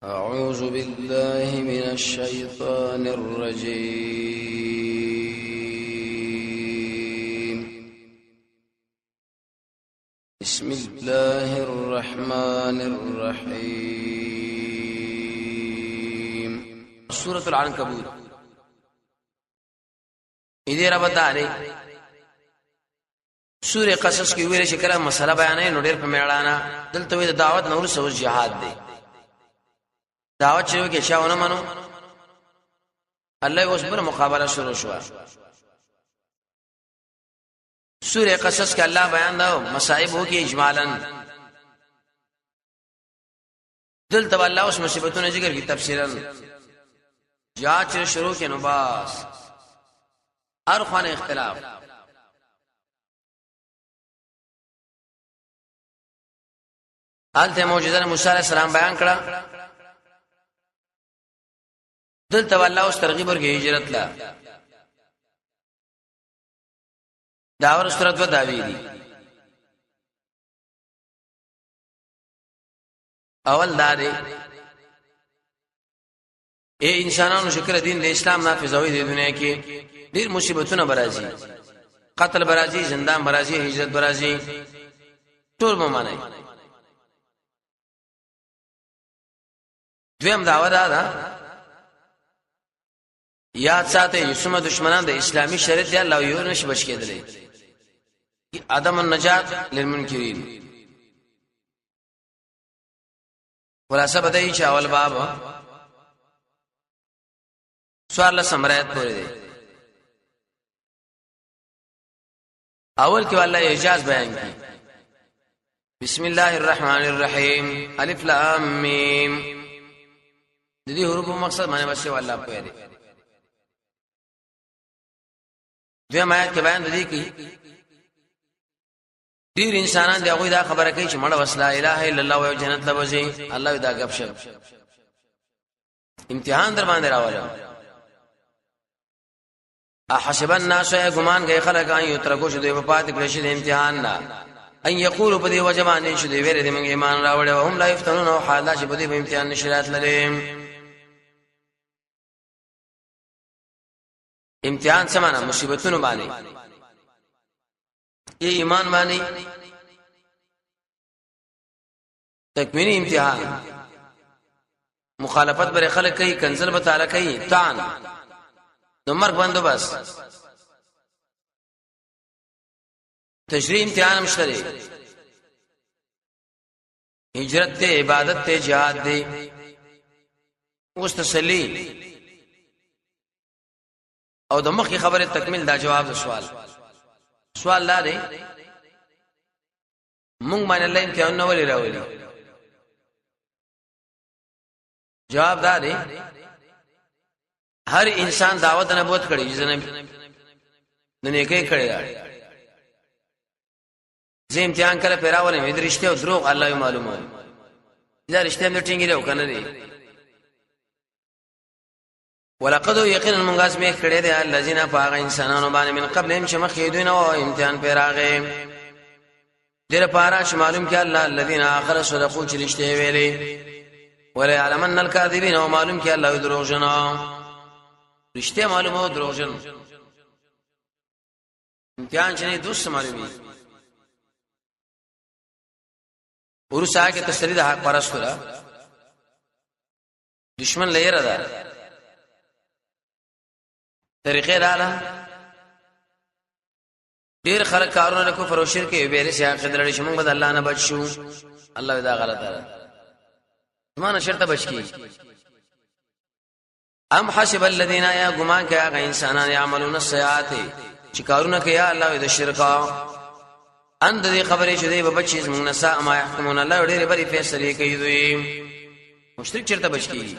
أعوذ بالله من الشيطان الرجيم. بسم الله الرحمن الرحيم. سورة العنكبوت. دې رب تعالی سورې قصص کې ویل چې کله مسله بیانې نو ډېر په میړانه دلته وی د دعوت نور سو جهاد دی. دعوت چې وکي شاونه منو الله اوس بر مقابله شروع شو. سورې قصص کې الله بیان دا مصائب هو کې اجمالاً دلته الله اوس مصیبتونه ذکر کی تفصیلا. جهاد چې شروع کې نو بس هر خوانه اختلاف. حالته معجزه موسی علیہ السلام بیان کړه. دلته الله اوس ترغیب ورکړي هجرت لا. داور صورت و داوی دي. اول دا دی اے انسانانو شکر دین د اسلام نافذوي د دنیا کې ډیر مصیبتونه برازي، قتل برازي، زندان برازي، هجرت برازي، ټول ممانه. دویم دعوه دا ده یاد ساته چې څومره دشمنان د اسلامي شریعت دی الله یو نشي بچ کېدلی. عدم النجات للمنکرین. خلاصه بدای چې اول باب سوال لسم آیت پورې دی. اول کې الله اعجاز بیان کړي. بسم الله الرحمن الرحیم الف لام میم. د دې حروف مقصد معنی بس الله په دی. دویم آیت کې بیان دی کې ډیر انسانان دی هغه دا خبره کوي چې مړ وسلا اله الا الله او جنت لوځي. الله دا غب شپ امتحان در باندې راوړل. احسب الناس ګمان کوي خلک ان یترکو چې دوی په پاتې کړی شي د امتحان نه، ان یقولوا په دې وجه باندې چې دوی ویل دي موږ ایمان راوړی او هم لا یفتنون او حال دا چې په دې به امتحان نشي راتللی. امتحان څه معنا؟ مصیبتونو باندې یې ایمان باندې تکوینی امتحان، مخالفت بر خلک کوي، کنزل به تعالی کوي، تان نو مرګ بندوبس، تشریح امتحان هم شته، هجرت ته، عبادت ته، جهاد دی، اوس تسلی او د مخکې خبره تکمیل. دا جواب د سوال سوال لا دی مونږ باندې الله امتحان نه ولې راولي؟ جواب دا دی هر انسان دعوت نبوت کړي چې نه نیکي کړي دا زه امتحان کله پیراولم دې رښتیا او دروغ الله یې معلومه دا رښتیا مې ټینګې دی او کنه دی. ولقد یقینا موږ ازمیښت کړی دی الذین فاغ انسانانو باندې من قبلهم چې مخکې دوی نه وو امتحان پرې راغی دې لپاره چې معلوم کړي الله الذین آخر صدقو چې رښتیا ویلي، وليعلمن الكاذبین او معلوم کړي الله دروغجن رښتیا معلومه او دروغجن. امتحان چې نه دوست معلومي. ورسره کې تسلی د حق پرستو ده، دشمن لېره ده، طریقې دا ده ډیر خلک کارونه له کفر او شرک یې بیرې سي عقیده لري چې موږ به د الله نه بچ شو. الله دا غلطه ده، زمانه شرط بچ کی. ام حسب الذين یا ګمان کوي هغه انسانان يعملون السيئات چې کارونه کوي الله د شرک ان د دې خبرې چې دی به بچي زموږ نه سا ما يحكمون. الله ډېر بری فیصله کوي دوی. مشرک چرته بچ کیږي؟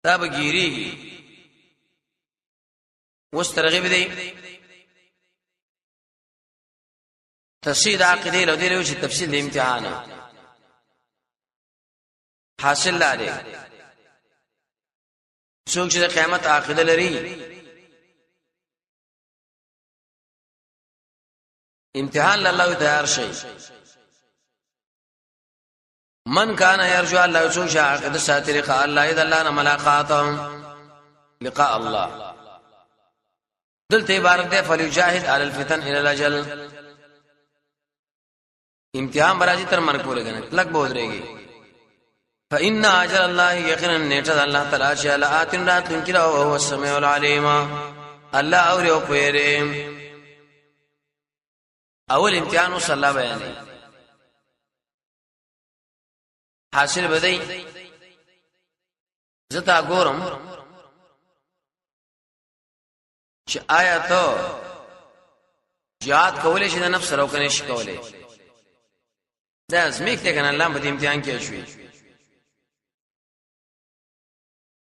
دا به ګیریږي. اوس ترغیب دی تصحیح د عقیدې له دې لوي چې تفصیل د امتحان حاصل لري. څوک چې د قیامت عقیده لري امتحان الله تیار شي. من کان يرجو الله څو شاقد ساتي لقاء الله اذا الله ملاقات لقاء الله دلته عبارت ده فليجاهد على الفتن الى الاجل امتحان برازي تر مرګ پورې کنه کلک به ودرېږي. فإن اجل الله یقینا نیټه الله تعالی چې الله آتن راتلونکي او هو السميع العليم، الله اور یو پوهره. اول امتحان وصلی الله بیانې حاصل بدای زتا ګورم چې آیا ته جهاد کولای شې د نفس سره کنه شي کولای؟ دا زمیک ته کنه الله په دې امتحان کې شوی.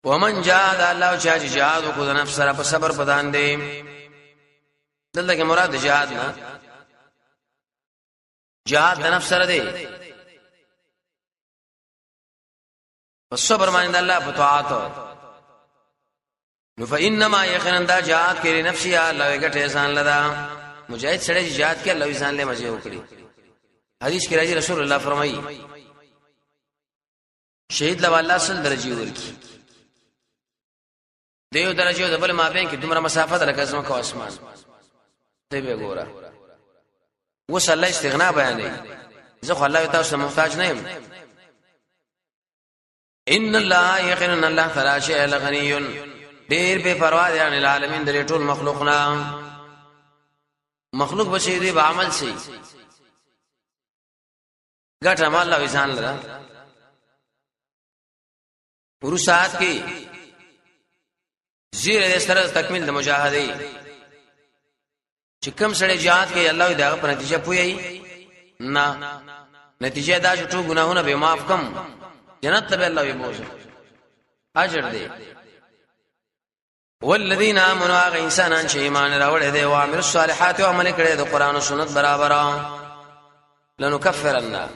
ومن جاهد الله چې جهاد وکړ د نفس سره په صبر پدان دی. دلته کې مراد جهاد نه جهاد د نفس سره دی، په صبر باندې د الله په طاعت. نو فإنما یقینا دا جهاد کې نفسي الله ګټه ځان لدا. مجاهد سره جهاد کې الله ځان له مزه وکړي. حدیث کې راځي رسول الله فرمایي شهید له الله سل درجه ورکی. دیو درجه د بل مابین کې دومره مسافه ده لکه زمکه او اسمان ته به ګوره. وس الله استغنا بیانې، زه خو الله تاسو محتاج نه یم. ان الله یقینا الله تعالی شی لغنی ډیر بے پروا دی عن العالمین د ټول مخلوق نه. مخلوق بشي دی به عمل سي ګټه مال الله ځان لره. ورسات کې زیره سره تکمیل د مجاهده چې کم سړی جهاد کوي الله دې هغه په نتیجه پوي نه. نتیجه دا چې ټول ګناهونه به معاف کم، جنت ته به الله وي بوزي اجر دی. والذین آمنوا هغه انسانان چې ایمان راوړی دی او عمل الصالحات او عمل کړی د قران او سنت برابر، لنکفرن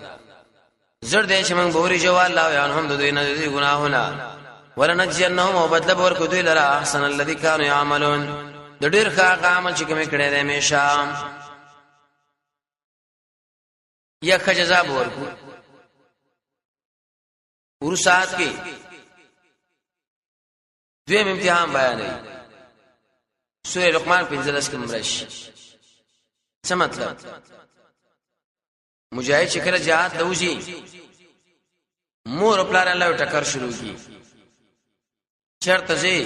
زر دې چې موږ بوري جو الله یان هم د دوی نه دي ګناهونه، ولنجزینهم او بدل ورکو دوی لره احسن الذی كانوا يعملون د ډیر ښه عمل چې کوم کړی دی همیشه یا ښه جزا ورکو. ورسات کې دویم امتحان بیانوي سورې لقمان 15 کې مرش. څه مطلب؟ مجاهد چې کله جهاد ته وځي مور پلار الله ټکر شروع کی، چرته ځي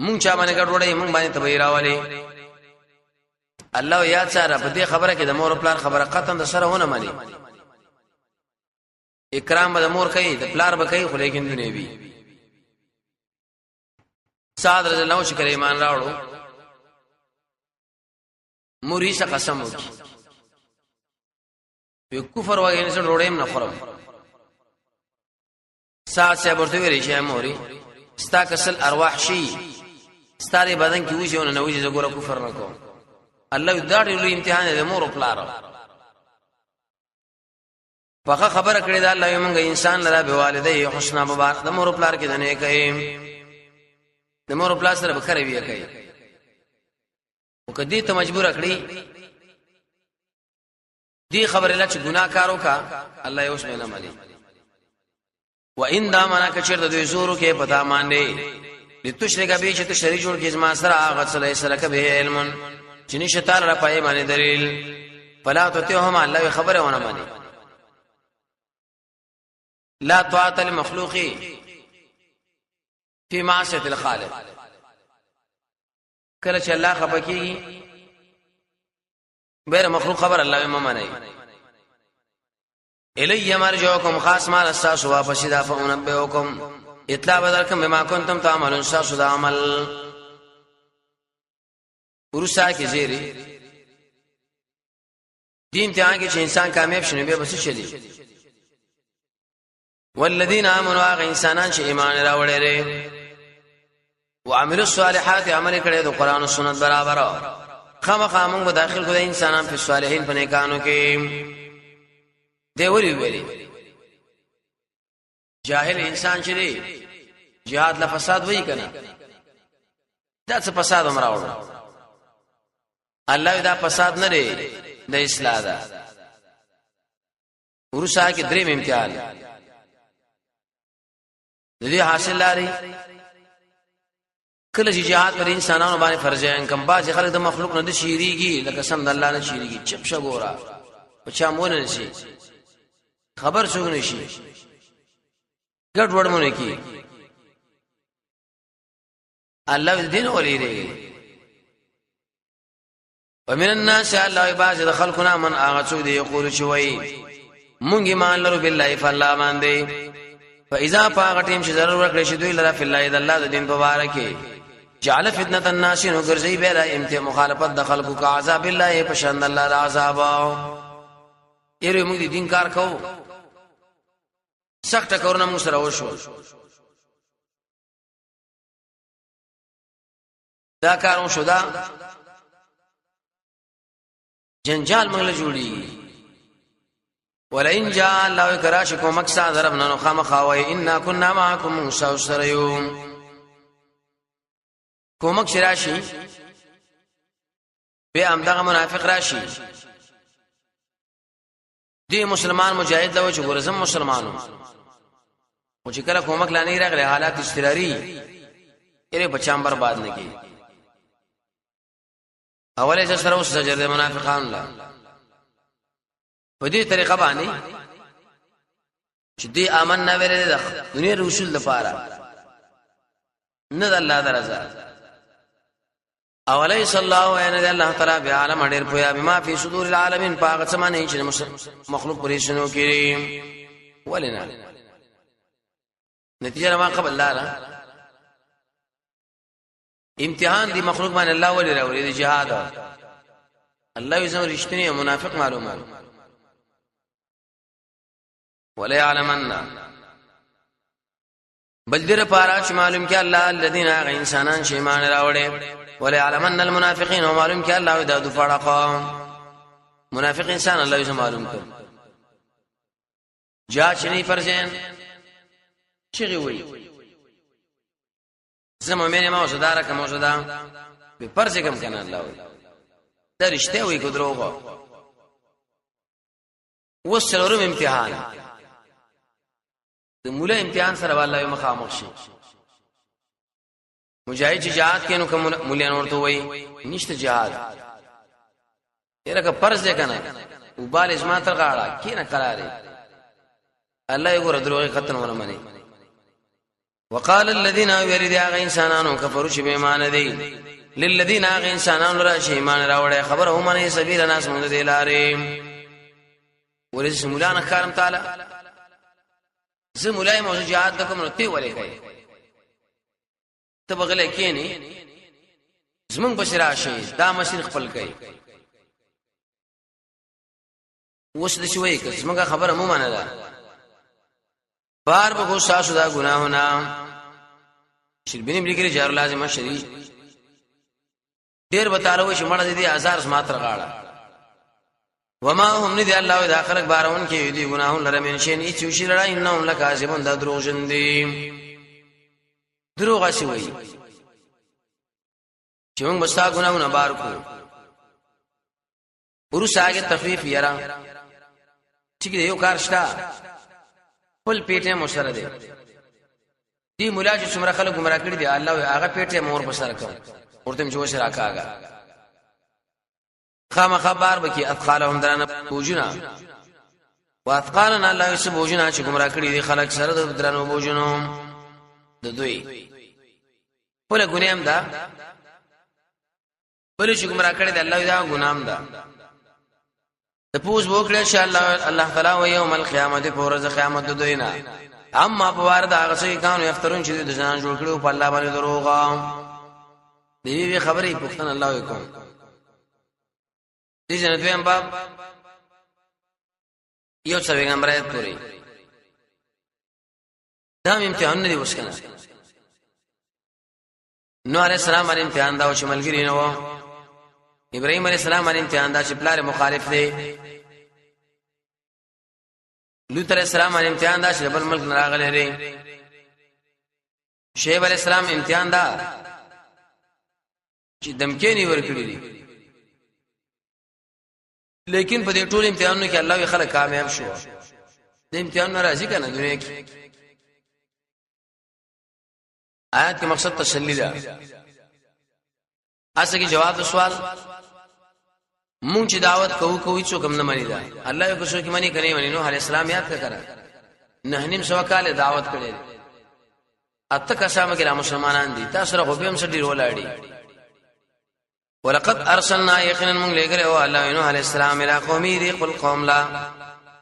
مونږ چا باندې ګډ وړي، مونږ باندې تبې راولي. الله یاد سره په دې خبره کې د مور پلار خبره قطن د سره ونه مانی. اکرام به د مور کوي د پلار به کوي، خو لیکن دنیا وی. سعد رضی الله عنه چې ایمان راوړو موري څخه قسم وکړي په کفر وایي نه ډوډۍ نه خورم. سعد صاحب ورته ویل چې موري ستا کسل ارواح شي ستاره بدن کې وځي نه وځي، زه ګوره کفر نه کوم. الله دا ډېر لوی امتحان دی مور او پلار. پخه خبره کړې ده الله موږ انسان لره به والدې حسنا مبارک د مور پلار کې دنه کوي، د مور پلار سره بخره وی کوي. او کدی ته مجبور کړی دی خبره لا چې ګناه کارو کا الله یې اوس نه مانی. و ان دا معنا کچر د دوی زورو کې پتا باندې لتشرک به چې ته شریک جوړ کې زما سره هغه څه ليس لك به علم چې نشته تعالی را پای باندې دلیل، فلا تطيعهما الله خبره ونه مانی. لا طاعت للمخلوق في معصيه الخالق. کله چې الله خپه کیږي بیر مخلوق خبر الله یې ممنه. الی مرجعکم خاص مال استاسو واپس دا فانبئکم اطلاع بدرکم بما کنتم تعملون استاسو دا عمل. ورسا کې زیری دین امتحان کې چې انسان کامیاب شنه به بس چلی. والذین آمنوا هغه انسانان چې ایمان راوړل لري وعملوا الصالحات عمل کړي د قران او سنت برابر، خامخا موږ به داخل کړو انسانان په صالحین په نیکانو کې. دی وری ویلي جاهل انسان چې دی جهاد له فساد وای کنه، دا څه فساد هم راوړو. الله دا فساد نه دی د اصلاح ده. ورسا کې دریم امتحان د دې حاصل لري. کله چې جهاد پر انسانانو باندې فرض عین کم، باز خلک د مخلوق نه د شیریږي، لکه سم د الله نه شیریږي، چپ شه ګورا په چا مون نه شي، خبر څوک نه شي، ګډ وډ مونږ کی الله دې دین ولې دی. ومن الناس الله بعض د خلقنا من هغه څوک دی یقول چې وای مونږ ایمان لرو بالله فالله باندې، فاذا پاغه ټیم چې ضرر ورکړي شي دوی لره فی الله د الله د دین په باره کې، جعل فتنه الناس نو ګرځي به را امته مخالفت د خلقو کا عذاب الله په شان الله د عذاب. یره موږ دین کار کوو، سخت کارونه موږ سره وشو، دا کارون شو، دا جنجال موږ له جوړي. ولئن جاء الله کراش کوم مکسا ضرب نو خامخا وای ان كنا معكم موسی سره یو کومک شراشي، به هم دغه منافق راشي دی مسلمان مجاهد له چې ګورزم مسلمانو، او چې کله کومک لانی راغله حالات اضطراری یې بچام برباد نه کی. اوله چې سره اوس زجر د منافقان لا په دې طریقه باندې چې دې امن نه ویلې د دنیا رسول لپاره نه د الله درزا. اولیس الله ان الله تعالی بعالم ډیر پویا بما فی صدور العالمین پاغه څه معنی چې مخلوق پرې شنو کړي ولنا نتیجه ما قبل لا امتحان دی مخلوق باندې الله ولې راوړي دی جهاد، الله یې زموږ رښتینی منافق معلومه. ولا يعلمن بل دې لپاره چې معلوم کې الله الذين هغه انسانان چې ایمان راوړي، ولا يعلمن المنافقين او معلوم کې الله دا د فرقه منافق انسان الله یې معلوم کړ. جا چې نه فرزین چیغي وي زه مؤمن ما وسدار کوم وسدا به فرض کوم کنه الله وي دا رښتیا وي کو دروغ. وسلورم امتحان د مولا امتحان سره والله یو مخامخ شي. مجاهد چې جهاد کینو کوم مولیان ورته وای نشته جهاد، یره که فرض دی کنه وبال ازما تر غاړه کینه قراره الله یې ګور دروغ ختم ونه مني. وقال الذين ورد هغه انسانانو کفرو چې بې ایمان دي للذین هغه انسانانو را چې ایمان راوړي خبره هم نه سبیل ناس مونږ دی لارې ورې مولانا کرم تعالی زه مولای موضوع جهاد کوم نو تی ولې کوي ته بغلې کینی زمونږ بشرا راشي دا مسیر خپل کوي. اوس د شوي که زمونږ خبره مو منه ده بار به کو تاسو دا ګناهونه شربینی لیکلي جار لازم شری ډیر به تعالی چې مړ دي هزار سما تر غاړه. وما هم ندی الله دا خلق بارون کې دي ګناهونه لره من شین هیڅ شي لړا انهم لکاذبون دا دروغجن دي، دروغ شي وي چې موږ مستا ګناهونه بار کو. ورسه هغه تخفیف یرا چې یو کار شته خپل پیټه مو سره دی دی مولا چې څومره خلک گمراه کړي دي الله هغه پیټه مور په سره کوم ورته چې وسره راکاګه خامخا بار بکی اثقالهم درانه بوجونه واثقالنا الله یې بوجونه چې گمراه کړي دي خلک سره د درانو بوجونو د دوی په ګنیم دا بل چې گمراه کړي د الله دا ګنام ده. د پوز وکړه چې الله الله تعالی و یوم القیامت پورز قیامت دوی نه اما په وار دا هغه څه کانو یفترون چې د ځان جوړ کړو په الله باندې دروغ دی وی خبرې پښتن الله وکم دې جن دویم باب یو څه پیغمبر آیت پوری دا امتحان نه دی وسکنه. نو علی السلام باندې امتحان دا چې ملګری نه و، ابراهيم عليه السلام باندې امتحان دا چې پلار مخالف دی، لوط عليه السلام باندې امتحان دا چې بل ملک نه راغلی دی، شعیب عليه السلام امتحان دا چې دمکې نه ورکړي دي، لیکن په دې ټول امتحانونو کې الله یې خلک کامیاب شو. د امتحان ناراضي کنه دنیا کې. آیات کې مقصد تسلی ده. اسه کې جواب سوال مونږ چې دعوت کوو کوي څوک هم نه مني دا الله یو څوک مني کني مني. نوح علی السلام یاد کړه، 950 کال دعوت کړي، اته کسانو کې را مسلمانان دي، تاسو سره خو به هم سړي ولاړی. ولقد ارسلنا یقینا موږ لګره او الله نوح علی السلام الى قومي دی خپل قوم لا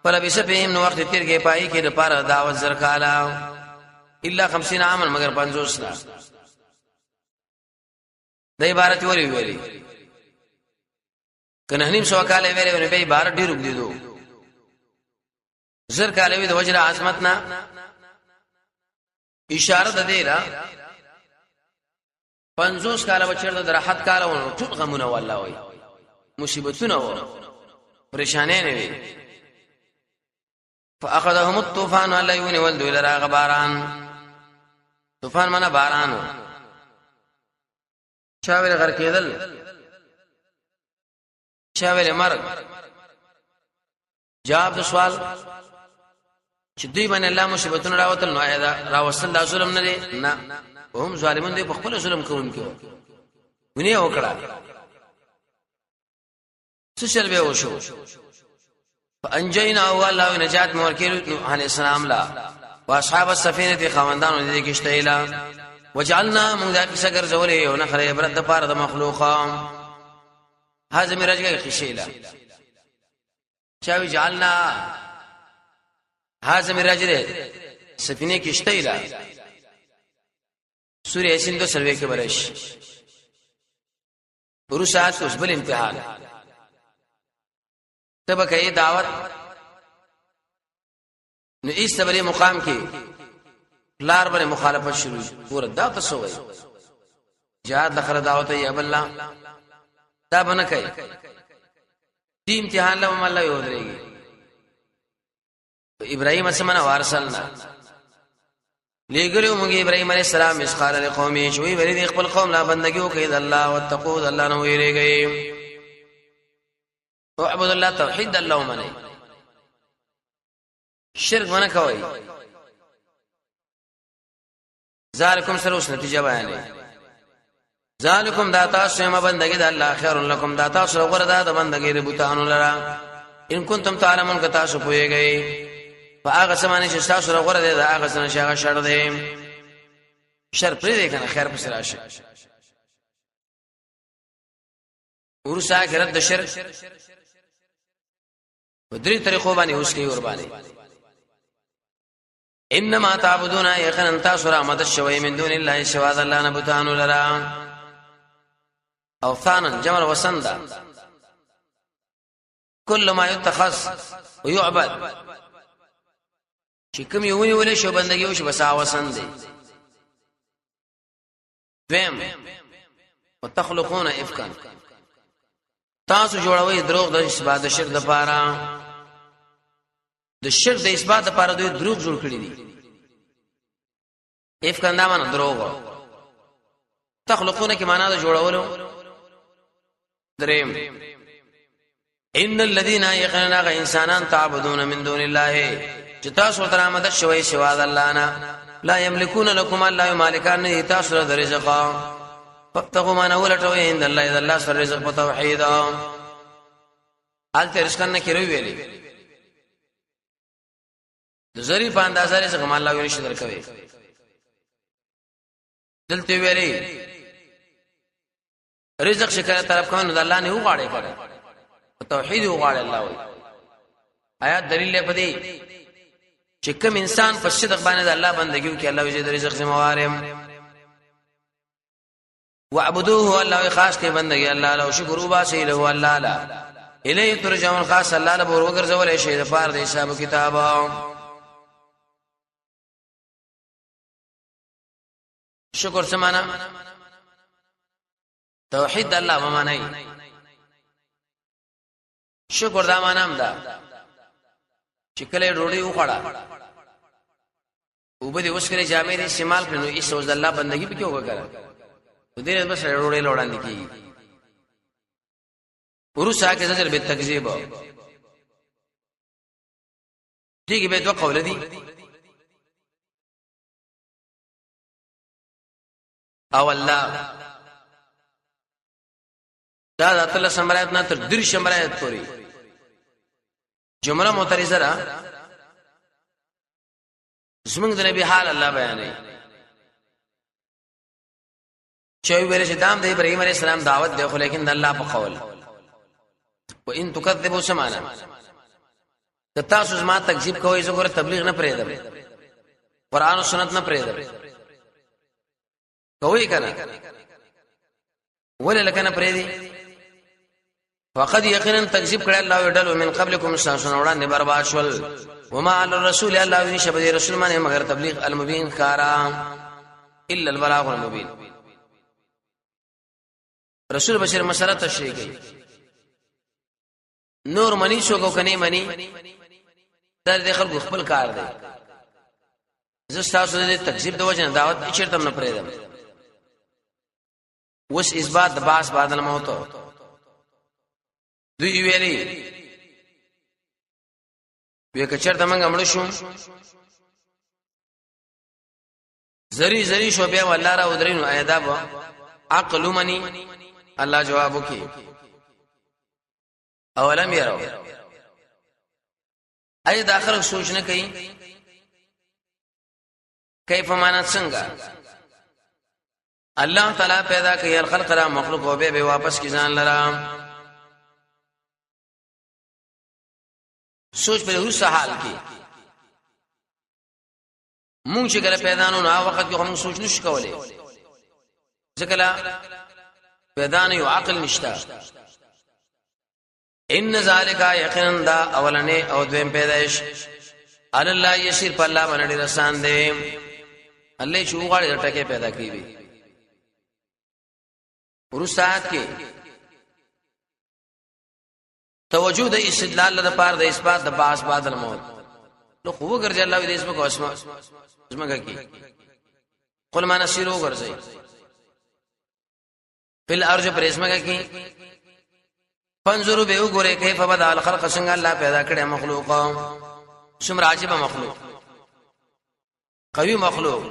فلبس فيهم، نو وخت تیر کې پای کې د پاره دعوت زر کالا الا 50 عاما، مگر 50 لا. د عبارت وری ویلي کنه 950 کال ویلې نو به عبارت ډیر وګدیدو. زر کال وی د وجر عظمت نه اشاره د دی را 50 کال بچرته د راحت کال ونه، ټول غمونه والله وای، مصیبتونه و پریشانې نه وي. فاخذهم الطوفان، الله یونی ول دوی لرا غباران. طوفان معنا باران، چا ویل غر کېدل، چا ویل مرګ. جواب د سوال چې دوی باندې الله مصیبتونه راوتل نو آیا دا راوستل دا ظلم نه دی؟ نه، هم ظالمون دی، په خپل ظلم کوونکي ونی وکړه. څه چل به وشو؟ فانجینا، او الله نجات مور کې نوح علی السلام لا واصحاب السفینه، خوندانو دې کشته لا. وجعلنا، موږ دا کیسه ګرځولې یو نه خره عبرت د پاره د مخلوق. هاذ میراج کې کیسه چا وی جعلنا هاذ میراج دې سفینه کشته لا. سورې یاسین دو سروي کې برش ورسات. اوس بل امتحان، تب کوي دعوت نو ایس تبری مقام کې لار باندې مخالفت شروع. ګور دا تاسو وای جهاد لخر دعوت یې ابلا دا بنه کوي. دې امتحان له الله یو درېږي. ابراهيم اسمنه وارسلنا لګریو موږ ابراهيم عليه السلام اس قال لقومه، شوی ویل خپل قوم لا بندگی وکړي د الله، وتقو، د الله نو ویریږي، اعبد الله، توحید الله ومني، شرک ونه کوي. ذالکم سره اوس نتیجه بیانې. ذالکم دا تاسو ما بندگی د الله، خیر لکم، دا تاسو غره دا د بندگی د بوتانو لرا، ان کنتم تعلمون، که تاسو پوهیږئ په هغه سمانه چې تاسو غره ده، دا هغه څنګه چې هغه شر دی، شر پرې دی کنه خیر پسې راشه. ورسره آخرت د شرک په درې طریقو باندې اوس کوي ور باندې. انما تعبدون، یقینا تاسو را مدد شوي، من دون الله، سوا د الله نه بوتانو لرا. او ثانا جمع وسندا كل ما يتخذ ويعبد، چې کوم یو ونیول شو بندگی وشو بس اوسن دی. دویم، وتخلقون افکا، تاسو جوړوي دروغ د اثبات د شرک لپاره. د شرک د اثبات لپاره دوی دروغ جوړ کړی دي. افکا دا معنی دروغ، تخلقون کې معنا د جوړولو. دریم، ان الذين يقينا غ انسانان تعبدون من دون الله، چې تاسو تر مدد شوي سوا د الله نه، لا يملكون لكم، الله مالکان نه تاسو د رزق. فابتغوا ما نولټوي عند الله، اذا الله سره رزق په توحید. حالت رزق نه کړو ویلي د زری په اندازه رزق ما الله ویل شي درکوي. دلته ویلي رزق شکر طرف کوي نو د الله نه وغواړي کړه، توحید وغواړي الله وي. آیات دلیل له پدې چې کوم انسان په صدق باندې د الله بندګي وکړي، الله یې د رزق ذمہ وار یم. وعبدوه، الله خاص کې بندګي الله له، شکر وباسي له الله لا، الیه ترجعون، خاص الله له ور وګرځول شي د پاره د حساب کتاب. شکر څه معنا؟ توحید الله معنی. شکر دا معنا هم ده چې کله ډوډۍ وخوړه، وبدي اوس کړي، جامې دې استعمال کړي، نو ایسه اوس د الله بندگی پکې وکړه، دې بس ډوډۍ لوړاندې کیږي. ورسره کې زجر به تکذیب. دې به دوه قول دي. او الله دا د 13 آیت نه تر 13 آیت پورې جمله معترضه ده. زمونږ د نبی حال الله بیانوي چې ویل چې دام د ابراهیم علیه السلام دعوت دی، خو لیکن د الله په قول و ان تکذبوا سمانا، که تاسو زما تکذیب کوئ، زه ګوره تبلیغ نه پرېږدم، قرآن او سنت نه پرېږدم. کوي کنه؟ ولې لکه نه پرېږدي؟ فقد یقینا تکذیب کړه الله ډلو من قبلکم تاسو نه وړاندې، برباد شول. وما علی الرسول، الله وی شبد رسول باندې مگر تبلیغ المبین کارا، الا البلاغ المبین. رسول بشیر مسله تشریح کړي، نور منی شو کو کني منی، دا د خلکو خپل کار دی. زه تاسو د تکذیب د وجه دعوت چیرته نه پرېدم. وس اثبات د باس بعد الموت. دوی ویلي وی کچرته موږ مړ شو، زری زری شو، بیا والله را ودرینو، ایدا با عقل منی؟ الله جواب وکي، اولم يرو، اي داخل سوچ نه کوي؟ کیف معنا څنګه الله تعالی پیدا کوي الخلق را مخلوق او به واپس کی ځان لرا. سوچ په روسه حال کې مونږ چې کله پیدا نو هغه وخت کې هم سوچ نشو کولای، ځکه لا پیدا نه یو، عقل نشته. ان ذالک یقینا دا اولنې او دویم پیدائش علی الله یسیر، په الله باندې رسان دی. الله چې وغواړي ټکه پیدا کوي. ورسات کې توجه د استدلال لپاره د اثبات د باس بعد الموت. نو خو وګرځي الله دې اسمه کو اسمه زمګه کی قل ما نسیرو وګرځي فل ارض پر اسمه کی، فانظروا به وګوره کیف بدا الخلق، څنګه الله پیدا کړی مخلوق، څومره عجیب مخلوق، قوي مخلوق،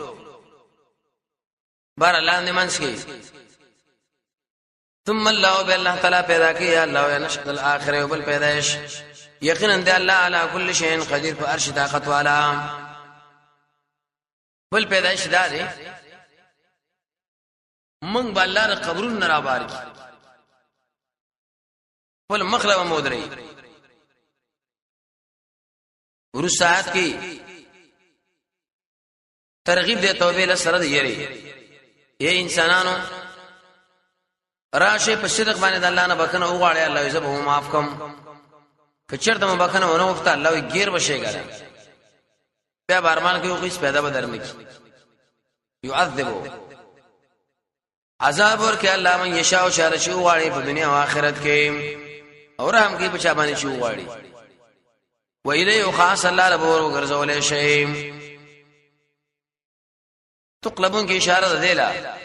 بار الله نه منس کی. ثم الله به الله تعالی پیدا کی الله نشد الاخره وبل پیدائش. یقینا دی الله علی کل شیء قدیر، په عرش طاقت والا. بل پیدائش دا دی، مونږ به الله د قبرونو نه رابار کی، خپل مخله به مودري. ورسات کې ترغیب دی توبې له سره دی، یری اے انسانانو، راشه په صدق باندې د الله نه بخنه وغواړي، الله یې زه معاف کوم. که چېرته مو بخنه ونه وغوښته، الله یې غیر بشي ګره، بیا بارمان کې هیڅ پیدا به درنه کی. يعذبو، عذاب ورکه الله من یشاء، شار شي غواړي په دنیا او آخرت کې، او رحم کې بچا باندې شي غواړي. و الیه خاص الله رب ور ګرځولې شي. تقلبون کې اشاره ده دیلا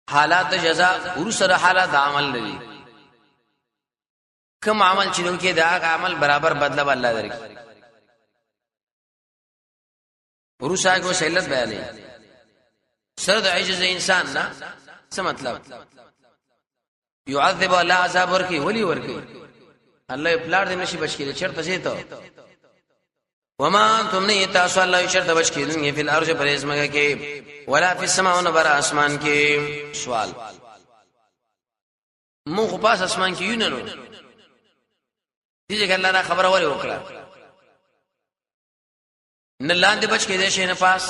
حالات جزاء ورسره حالات عمل لري. کوم عمل چې دوی کې دا عمل برابر بدله الله درکړي. ورسره کو سیلت بیانې سره د عجز انسان نه. څه مطلب؟ يعذب الله عذاب ورکی، ولی ورکی؟ الله پلار دې نشي بچ کړي چرته شي ته. وما انتم نه تاسو، الله چرته بچ کیدونګي په الارض پر ازمګه کې، ولا فی السماء بر اسمان کې. سوال، مونږ خو پاس اسمان کې یو نه، نو دې ځکه الله دا خبره ولې وکړه؟ نه لاندې بچ کېدې شي نه پاس.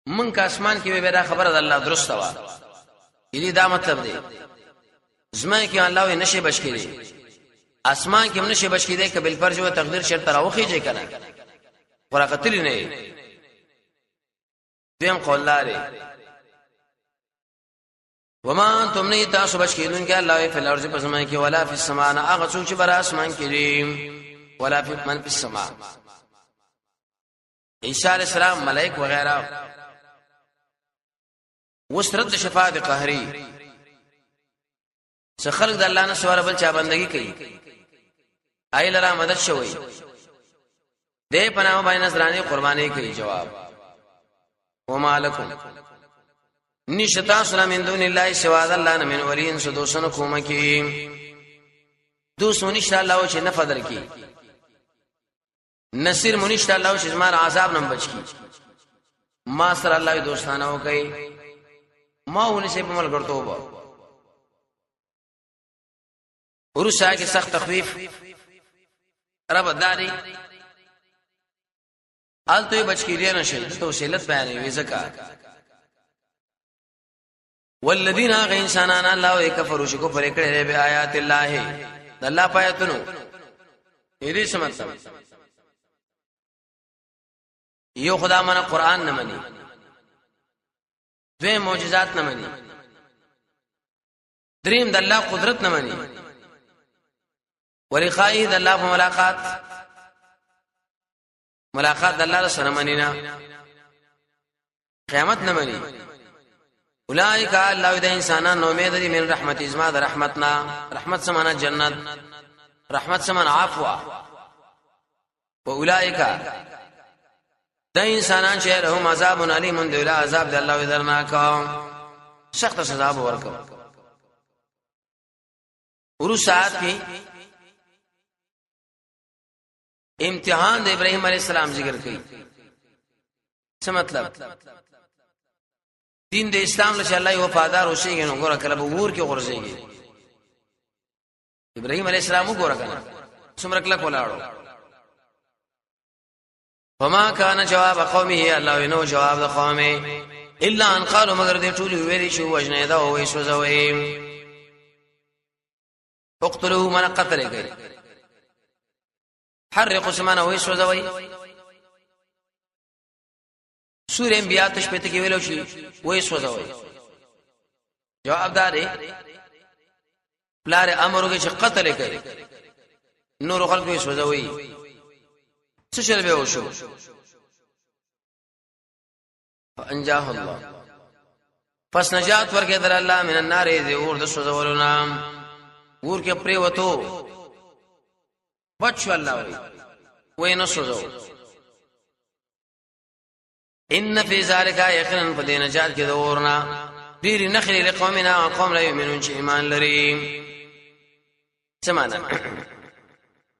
مونږ که اسمان کې به دا خبره د الله درسته وه. دې دا مطلب دی، زما کې الله وی نشي بچ کېدی، اسمان کې هم نشي بچ کېدی. کبل فرض و تقدیر شرط راوخیږي کنه، ورا قتل نه. دیم قول لري، وما انتم نه تاسو بچ کیدون کې الله په الارض په زمان کې، ولا فی السماء نه هغه څوک چې بر اسمان کې دي، ولا فی من فی السماء، عیسی علی السلام، ملائک وغیرہ. وسرت شفاعت قهری، څه خلق د الله نه سوال بل چا بندگی کوي. ایل را مدد شوی دې پناه باندې نظرانه قرباني کوي. جواب وما لكم نشتا سنا من دون الله سوا د الله نه من ولین سدوسن کومه کی دوس نشته الله چې نه فدر کی نصير منشته الله چې زما عذاب نم بچ کی. ما سره الله دوستانه وکي، ما ونی سه په ملګرتوب. ورسا کې سخت تخویف رب داری آلته بچ کی دی نشي ته وسیلت بیانې وی زکا والذین غ انسانان الله کفروا شکو پر کړه به آیات الله د الله پایتونو. دې څه مطلب؟ یو خدا منه قران نه مني، دوی معجزات نه مني، دریم د الله قدرت نه مني، ولقائه د الله په ملاقات، ملاقات د الله سره مني نه، قیامت نه مني. اولائک الله د انسانانو امید دي من رحمت ازما د رحمتنا. رحمت سمانا جنت، رحمت سمانا عفو. و اولائک د انسانان چې لهم عذاب الیم دی له عذاب د الله درناک سخت سزا به ورکو. ورسات کې امتحان د ابراهیم علی السلام ذکر کړي. څه مطلب؟ دین د اسلام له الله وفادار اوسېږي نو ګوره کله به ور کې غورځيږي. ابراهیم علی السلام وګوره کنه څومره کله کولاړو. فما كان جواب قومه الله نو جواب د قومه الا ان قالوا مگر دې ټول ویلي شو وجنه دا وې سوزوي اقتلوه من قتل کوي حرقوا سمانه وې سوزوي. سورې انبیاء تشپته کې ویلو شي وې سوزوي. جواب دار پلار امر وکړي چې قتل کوي، نور خلکو یې سوزوي. څه شل به وشو؟ فانجاه الله پس نجات ورکړه در الله من النار دی اور د سوزولو نام ور کې پرې وته بچو الله وی وې نه سوزو. ان فی ذلک یقینا په دې نجات کې د اورنا ډیر نخلی لقومنا قوم لا یؤمنون چې ایمان لري. څه معنا؟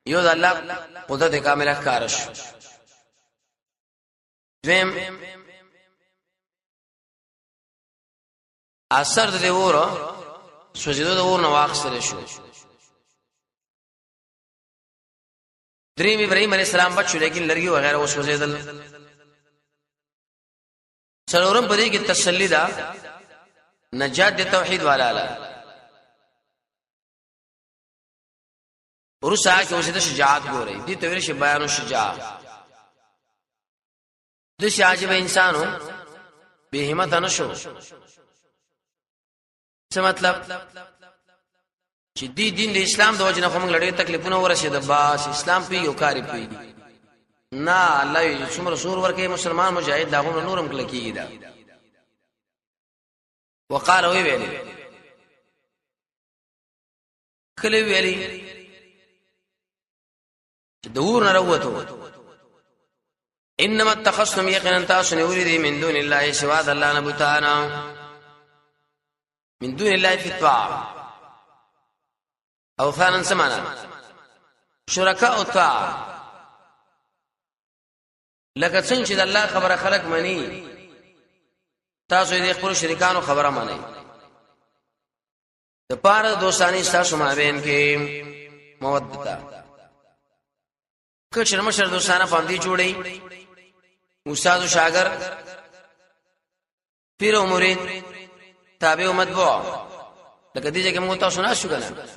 یو د الله قدرت کامله ښکار شو. دویم اثر د اور سوځیدو د اور نه واخستل شو. دریم ابراهیم علیه السلام بچو لیکن لرګي وغیرہ وسوځیدل. څلورم په دې کې تسلی ده نجات د توحید والا لا ورسا کې اوس د شجاعت ګوري دي ته ویل شي بیان شجاع د شي عجیب انسانو به همت نه شو. څه مطلب؟ چې دی دین د اسلام د وجه نه موږ لړې تکلیفونه ورسېده، باس اسلام پی یو کاری پی نه الله یې څومره سور ورکه مسلمان مجاهد دا غو نورم کله کیږي دا. وقال وی ویلی کله ویلی چې د ور نه وروته انما اتخذتم یقینا تاسو نیولې دي من دون الله سوا د الله نه بوتانا من دون الله فی الطاعه او ثانا سمانا شرکاء الطاعه. لکه څنګه چې د الله خبره خلق مني تاسو دې خپل شریکانو خبره منئ د پاره دوستانی تاسو مابین کې مودته کشر مشر دوستانه پام دي جوړي استاد او شاګر پیر او مرید تابع او متبوع. لکه دې چې موږ تاسو نه شو کنه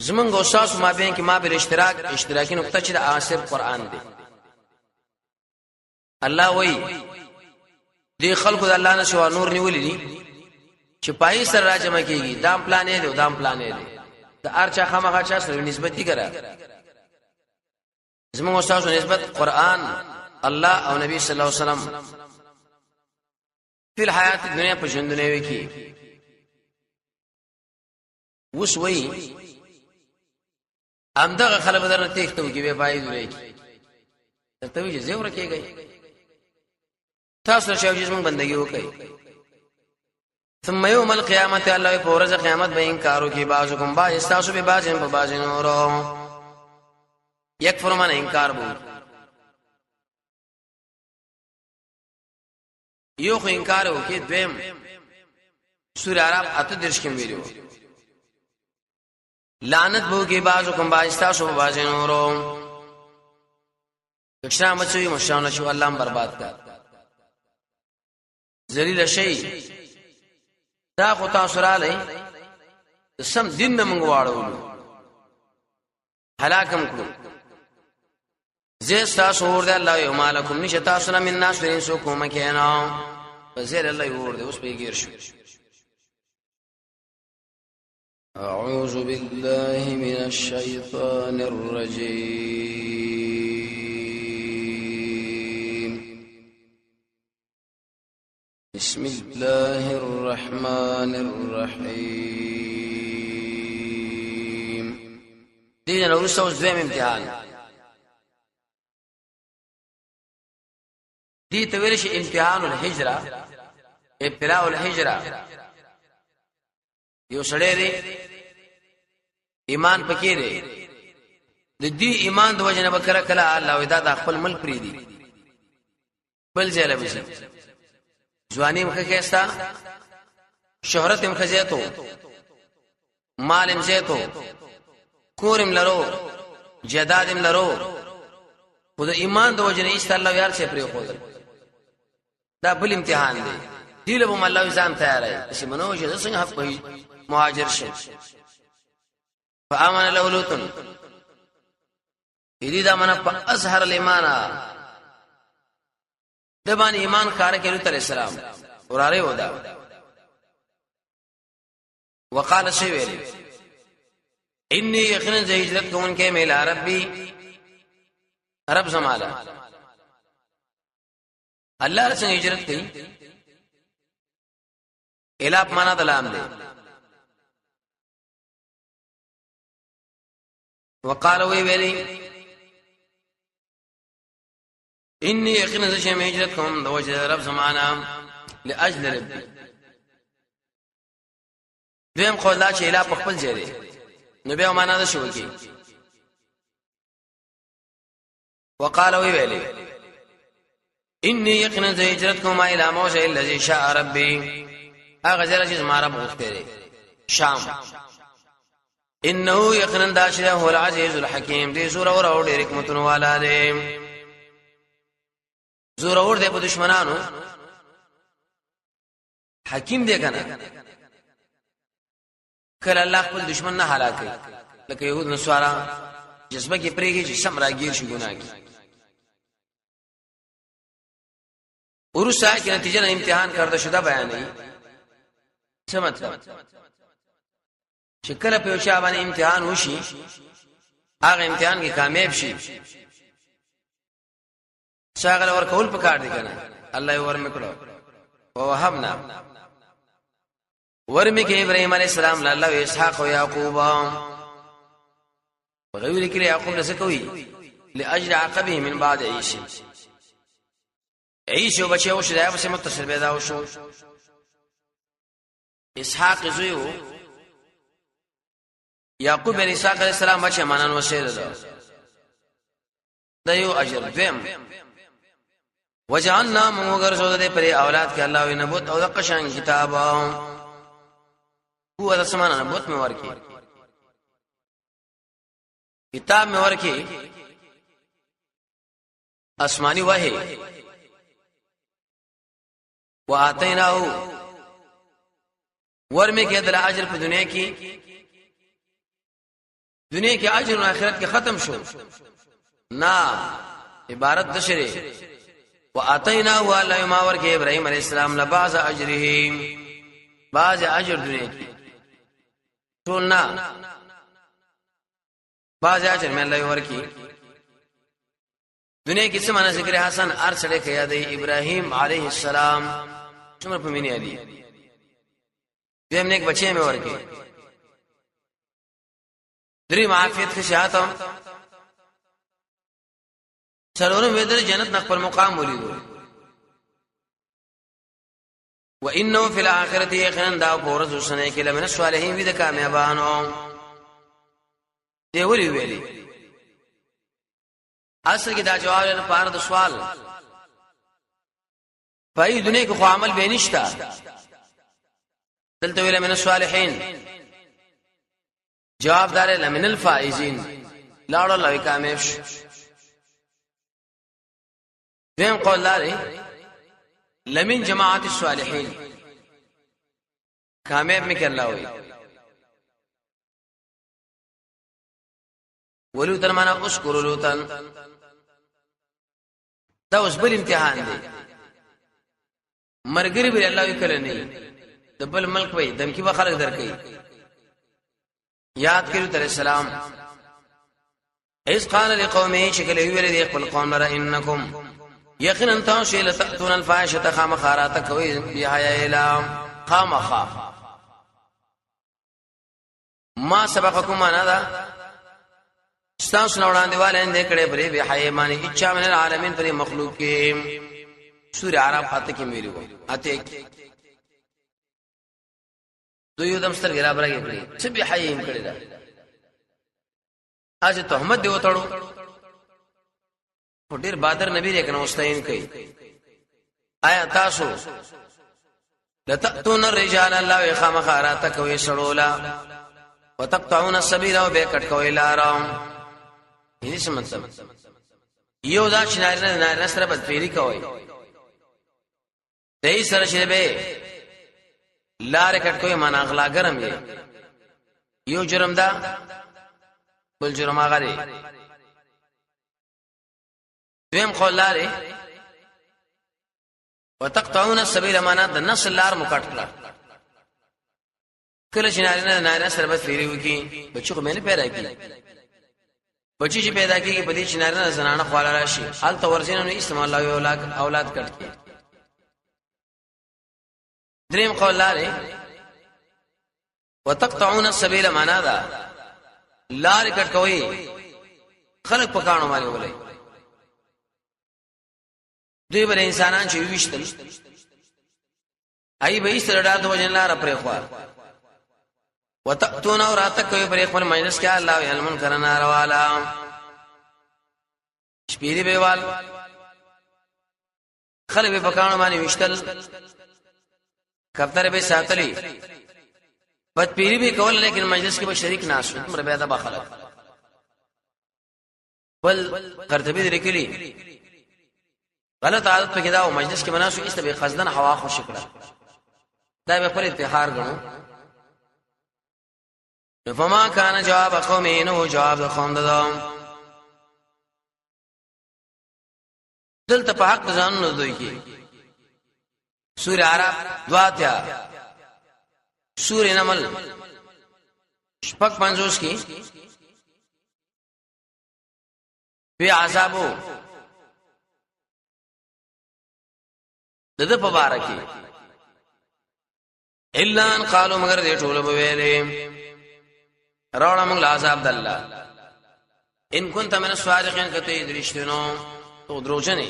زمونږ او تاسو مابین کې ما بل اشتراک اشتراکي نقطه چې د آثر قران دی. الله وای دې خلکو د الله نه شو نور نیولې دي چې پای سره راجمه کیږي دام پلانې دی دام پلانې دی د ارچا خامخا چا سره نسبت دي کرا. زموږ استاد نسبت قران الله او نبی صلی الله علیه وسلم په حیات دنیا په ژوند نه وی کی وس وی همدغه خلک به درنه تېښته وکړي، بې فایدې ورکړي. درته وایي چې ځئ ورکېږئ، تاسو شیو چې موږ بندگی وکړئ. ثم يوم القيامه الله په ورځ قیامت به انکار وکي بعضکم بعض، تاسو به بعض په بعض نورو یکفر من انکار بو. یو خو انکار وکي، دویم سورہ عرب اته درش کې ویلو لعنت بو کې بعضکم بعض، تاسو به بعض نورو. کښرا مچوي مشران شو، الله برباد کړ، ذلیل شي. دا خو تاسو را لې سم دین نه مونږ واړولو، هلاکم کړو. زه تاسو ور ده الله یو مالکم نشه تاسو نه من ناس ورین سو کوم کینا وزیر الله ور ده اوس به غیر شو. أعوذ بالله من الشيطان الرجيم. بسم الله الرحمن الرحيم. دې نه وروسته اوس دویم امتحان دې ته ویل شي امتحان الهجره، ابتلاء الهجره. یو سړی دی ایمان پکې دی، د دې ایمان د وجه نه بکره کله الله ودا د خپل ملک پری دی بل ځای له بشي. ځواني مخه کېستا، شهرت هم خزیتو، مال هم زیتو، کورم لرو، جداد هم لرو، خو د ایمان د وجه نه ایست الله یار څه پری خو. دا بل امتحان دی. دی له بم الله ځان تیارای چې منو چې څنګه حق وي مهاجر شي. فامن له لوط، دې دا منه په ازهر الایمان د باندې ایمان کار کې لوط علیہ السلام وراره ودا. وقال سی ویلی انی یقینا زه هجرت کوونکې مې ربي رب زماله. الله رسول هجرت کوي الاپ معنا د لام دی. وقال وی ویلی انی یقینا زه چې هجرت کوم د وجه رب زمانہ لاجل ربي. دویم قول دا چې اله په خپل ځای دی، نو بیا معنا ده شو کی. وقال وی ویلی انی یقینا زه هجرت کوم الی موسی الذی شاء ربی، هغه ځای چې زما رب غوښته دی شام. انه یقینا دا چې هو العزیز الحکیم دی، زور اور او ډېر حکمتونو والا دی، زور اور دی په دشمنانو، حکیم دی کنه. کله الله خپل دشمن نه هلاکوي لکه يهود نصارا جذبه کې پرېږي چې سم راګیر شي ګناه کې. ورسره کې نتیجه نه امتحان کرده شوه بیانې. څه مطلب؟ چې کله په یو چا باندې امتحان وشي هغه امتحان کې کامیاب شي، څنګه ور کول پکار دي کنه. الله یې ورمکړو ووهبنا ورمه کې ابراهيم عليه السلام له الله اسحاق او يعقوب. غوی لیکل یعقوب له کوي لاجل عقبه من بعد عيش، عيش او بچي او شدا په متصل پیدا وشو. اسحاق زویو یعقوب بن اسحاق علیہ السلام بچي مانن وسیله ده د یو اجر. دویم وجعلنا موږ ګرځو د پرې اولاد کې الله وی نبوت او د قشان کتاب هو د سمانه نبوت مې ورکی، کتاب مې ورکی، آسمانی وحی. واتیناه ورمه کې د اجر په دنیا کې، دنیا کې اجر او آخرت کې ختم شو نا. عبارت دشره واتیناه الله ما ورکه ابراهیم علیہ السلام لباز اجره، باز اجر دنیا کې ټول نا، باز اجر مې الله ورکی دنیا کې. څه معنا ذکر حسن ار سره کې یاد ابراهیم علیه السلام څومره په مینه دي. دیم نیک بچي مې ورکی. درې معافیت خشیات، څلورم ویدل جنت نه خپل مقام ولیدو. وانه فی الاخرته یقینا دا پورز وسنه کې لمن الصالحین وی د کامیابانو دی. ولی ویلی اصل کې دا جواب نه پاره د سوال پای دنیا کې خو عمل به نشتا. دلته ویل من الصالحین، جواب دار لمن الفائزین، لاړ الله کامیاب شو. دویم قول لري لمن جماعت الصالحین، کامیاب مې الله وي. ولوتن معنا اذکر لوتن، دا اوس بل امتحان دی. مرګري به الله وکړي نه د بل ملک وي، دمکی به خلک درکې. یاد کړو تر السلام اس قال لقومه، شکل ویل دی خپل قوم لره، انکم یقینا تاسو لتاتون الفاحشه، خامخارات کوي بها اله خامخا. ما سبقکم انا دا ستاسو نه وړاندې والے نه کړي پرې به حیا باندې اچا من العالمین پرې مخلوق کې. سورہ عرب اته کې ویلو اته دوی یو دم سترګې را برګې کړې چې به حیا هم کړې دا اج تهمت دی وتړو. خو ډیر بادر نبی لري کنه مستعين کوي. آیا تاسو لتاتون الرجال، الله خامخارات کوي سړولا، وتقطعون السبيل او به کټ کوي لارم. یعنی څه مطلب؟ یو دا چې نارینه نارینه سره بدفعلی کوي، دای سره چې به لار کټ کوي، معنا اغلا ګرم یې. یو جرم دا، بل جرم هغه دی. دویم قول لاره وتقطعون السبيل معنا د نسل لار مو کټ کړه. کله چې نارینه نارینه سره بس فیری وکي، بچی خو مې نه پیدا کی. بچی چې پیدا کیږي په دې چې نارینه زنانه خواله راشي، حالته ورزینه نو استعمال الله اولاد اولاد کټ کی. دریم قول لاره وتقطعون السبيل معنا دا لار کټ کوي، خلک په کانو باندې ولای. دوی بر انسانان چې ویشتل ای به سره ډار د وجن لار پرې خو وتاتون اور اتک کوي پر خپل مجلس کې الله علم کرنا روالا شپېری بیوال خلک به پکانو باندې وشتل، کفتر به ساتلی، بد پیری به کول، لیکن مجلس کې به شریک ناسو. عمر به دا خلک بل قرطبي لیکلی غلط عادت پکې دا او مجلس کې مناسو ایسته به خزدن هوا خوش کړه، دا به خپل انتحار غنو. فما كان جواب قومه، نو جواب د قوم ده دلته په حق ځانونو دوی کې. سورہ عرب دواتیا، سورہ نمل شپږ 50 کې په عذابو د په بار کې الا ان قالوا، مگر دې ټول به ویلې راوړه موږ عذاب د الله ان كنت من الصادقين، کته درشتنو تو دروژنې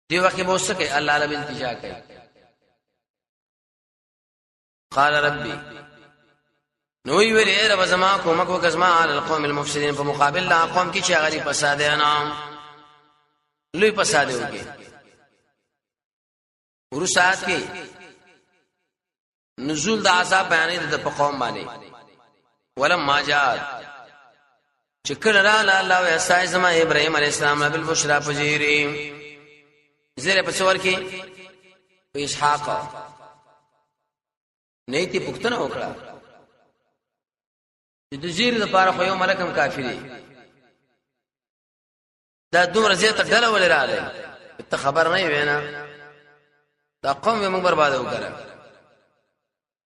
دی وخت به وسکه الله له التجا کوي. قال ربي، نو ویل ای رب زما کومک وکزما علی القوم المفسدين، په مقابل د قوم کې چې غری فساد نه لوی فساد وکي. ورسات کې نزول د عذاب بیانې د په قوم باندې. ولم ما جاء، چې کله را الله او اسای زما ابراهيم عليه السلام بل بشرا پجيري زیره په څور کې په اسحاق نه تی پښتنه وکړه چې د زیر لپاره خو یو ملک هم کافی دی، دا دومره زیاته ډله ولې راغله؟ ته خبر نه وینا دا قوم به موږ برباد وکړه.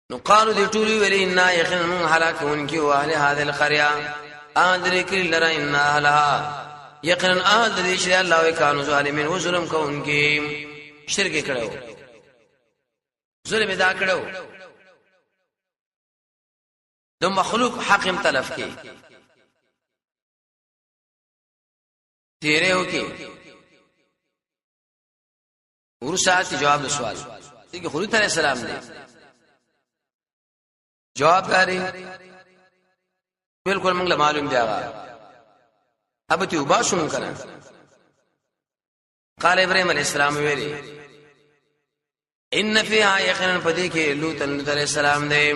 نو قالو دی ټول ویل ان یقینا من هلاکون کی اهل هذه القريه ان درې کلی لره، ان اهلها یقینا اهل دې چې الله وی کانو ظالمین و ظلم کوونکی. شرک کړو، ظلم ادا کړو. د مخلوق حق هم تلف کې تیرې وکي ورسات جواب د سوال دغه خلوت علیہ السلام دی جواب داري بالکل موږ له معلوم دی هغه اب ته وباسو مونږ کنه. قال ابراهيم عليه السلام ویلي ان فيها یقینا پدې کې لوط لوط علیہ السلام دی.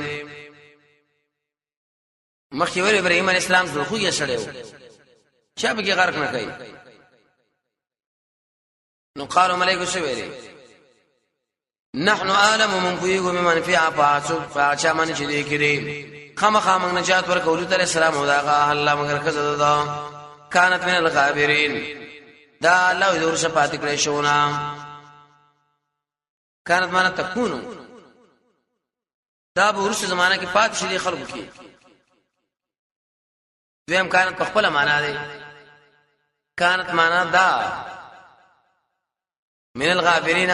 مخکې ور ابراهيم عليه السلام زړه خوږی سړی و، چا به کې غرق نه کوي. نو قالو ملائکه څه ویلي؟ نحن عالم من پویګو ممن فی افاسو فاچا من چې دې کړي خامخا موږ نجات ورکول تعالی السلام او داغه الله، مگر کزه دا کانت من الغابرین، دا الله دې ورشه پاتې کړې شو نه. کانت معنا تکونو، دا به ورسره زمانہ کې پاتې شي خلکو کې. دویم کانت په خپل معنا دی، کانت معنا دا من الغابرین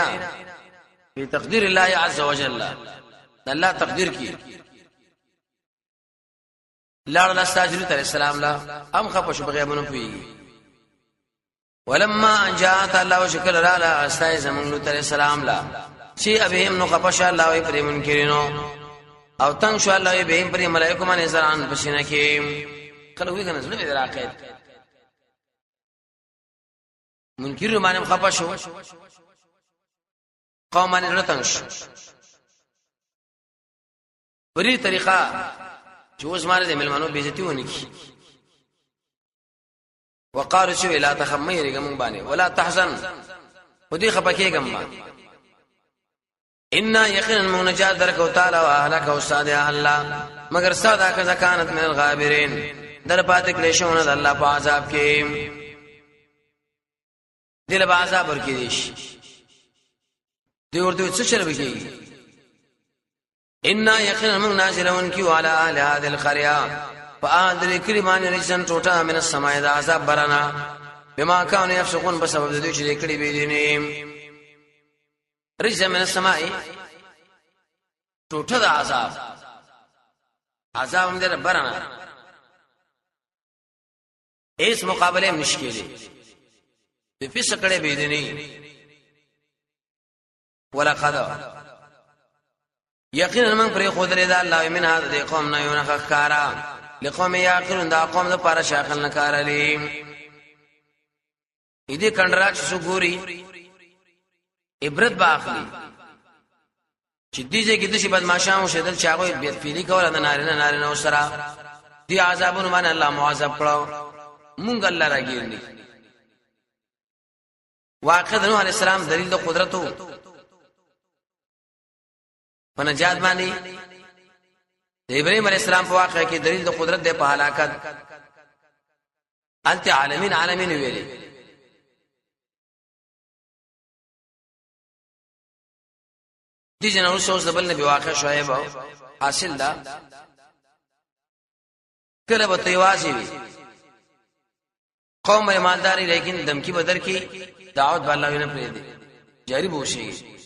فی تقدیر الله عز وجل، الله تقدیر کی لاړ الله استاجر علیہ السلام لا ام خپه شو بغیر پویږي. ولما ان جاءت الله شکر را لا استای زمون لوط علیہ السلام لا چې ابهم، نو خپه شو الله وی پر منکرینو او تنگ شو الله وی بهم پر ملائکه باندې زران پسینه کې کله وی کنه زړه دې راکې منکر باندې خپه شو، قوم باندې زړه تنگ شو. پرې طریقه چې اوس ماره د ملمنو بیزتی ونه کی. وقالو شو لا تخم مې رګم باندې ولا تحزن، خو دې خپکهګم ما، ان یقینا من نجات درک او تعالی او اهلک او ساده الله، مگر ساده کذا کانت من الغابرین، در پاتې کړې شو نه د الله په عذاب کې، دله په عذاب ورکې دي شي. دی ورته څه چل وکي؟ ان یقینا من نازلون کیو علی اهل هذه القريه فآدر کلی باندې رجسن ټوټه من السماء د عذاب برنا بما كانوا يفسقون، په سبب د دوی چې کړي بي دي. رجس من السماء ټوټه د عذاب، عذاب هم دې برنا، هیڅ مقابله هم نشکېږي په فسق کړي بي دي. ولقد یقینا من پر خود لري دا الله من هذا د قوم نه یو نه خکارا لقوم یاقلون، دا قوم د پاره شاخل نه کار لري. دې کندرا چې سو ګوري عبرت به اخلي چې دې ځای کې د شي بدمعشان شدل چې هغه بیت فعلی کوله د نارینه نارینه وسره، دې عذابونو باندې الله معذب کړو، مونږ الله راګیر نه. واقع د نوح علی السلام دلیل د قدرت په نجات باندې، د ابراهيم عليه السلام په واقع کې دلیل د قدرت د په هلاکت، الته عالمین عالمین ویلي. دي جن اوس اوس د بل نبی واقع شعیب حاصل دا کله به تیوازی وي قوم مالداری، لیکن دمکی بدر کی دعوت بالا نه پرې دي جاری بوشي.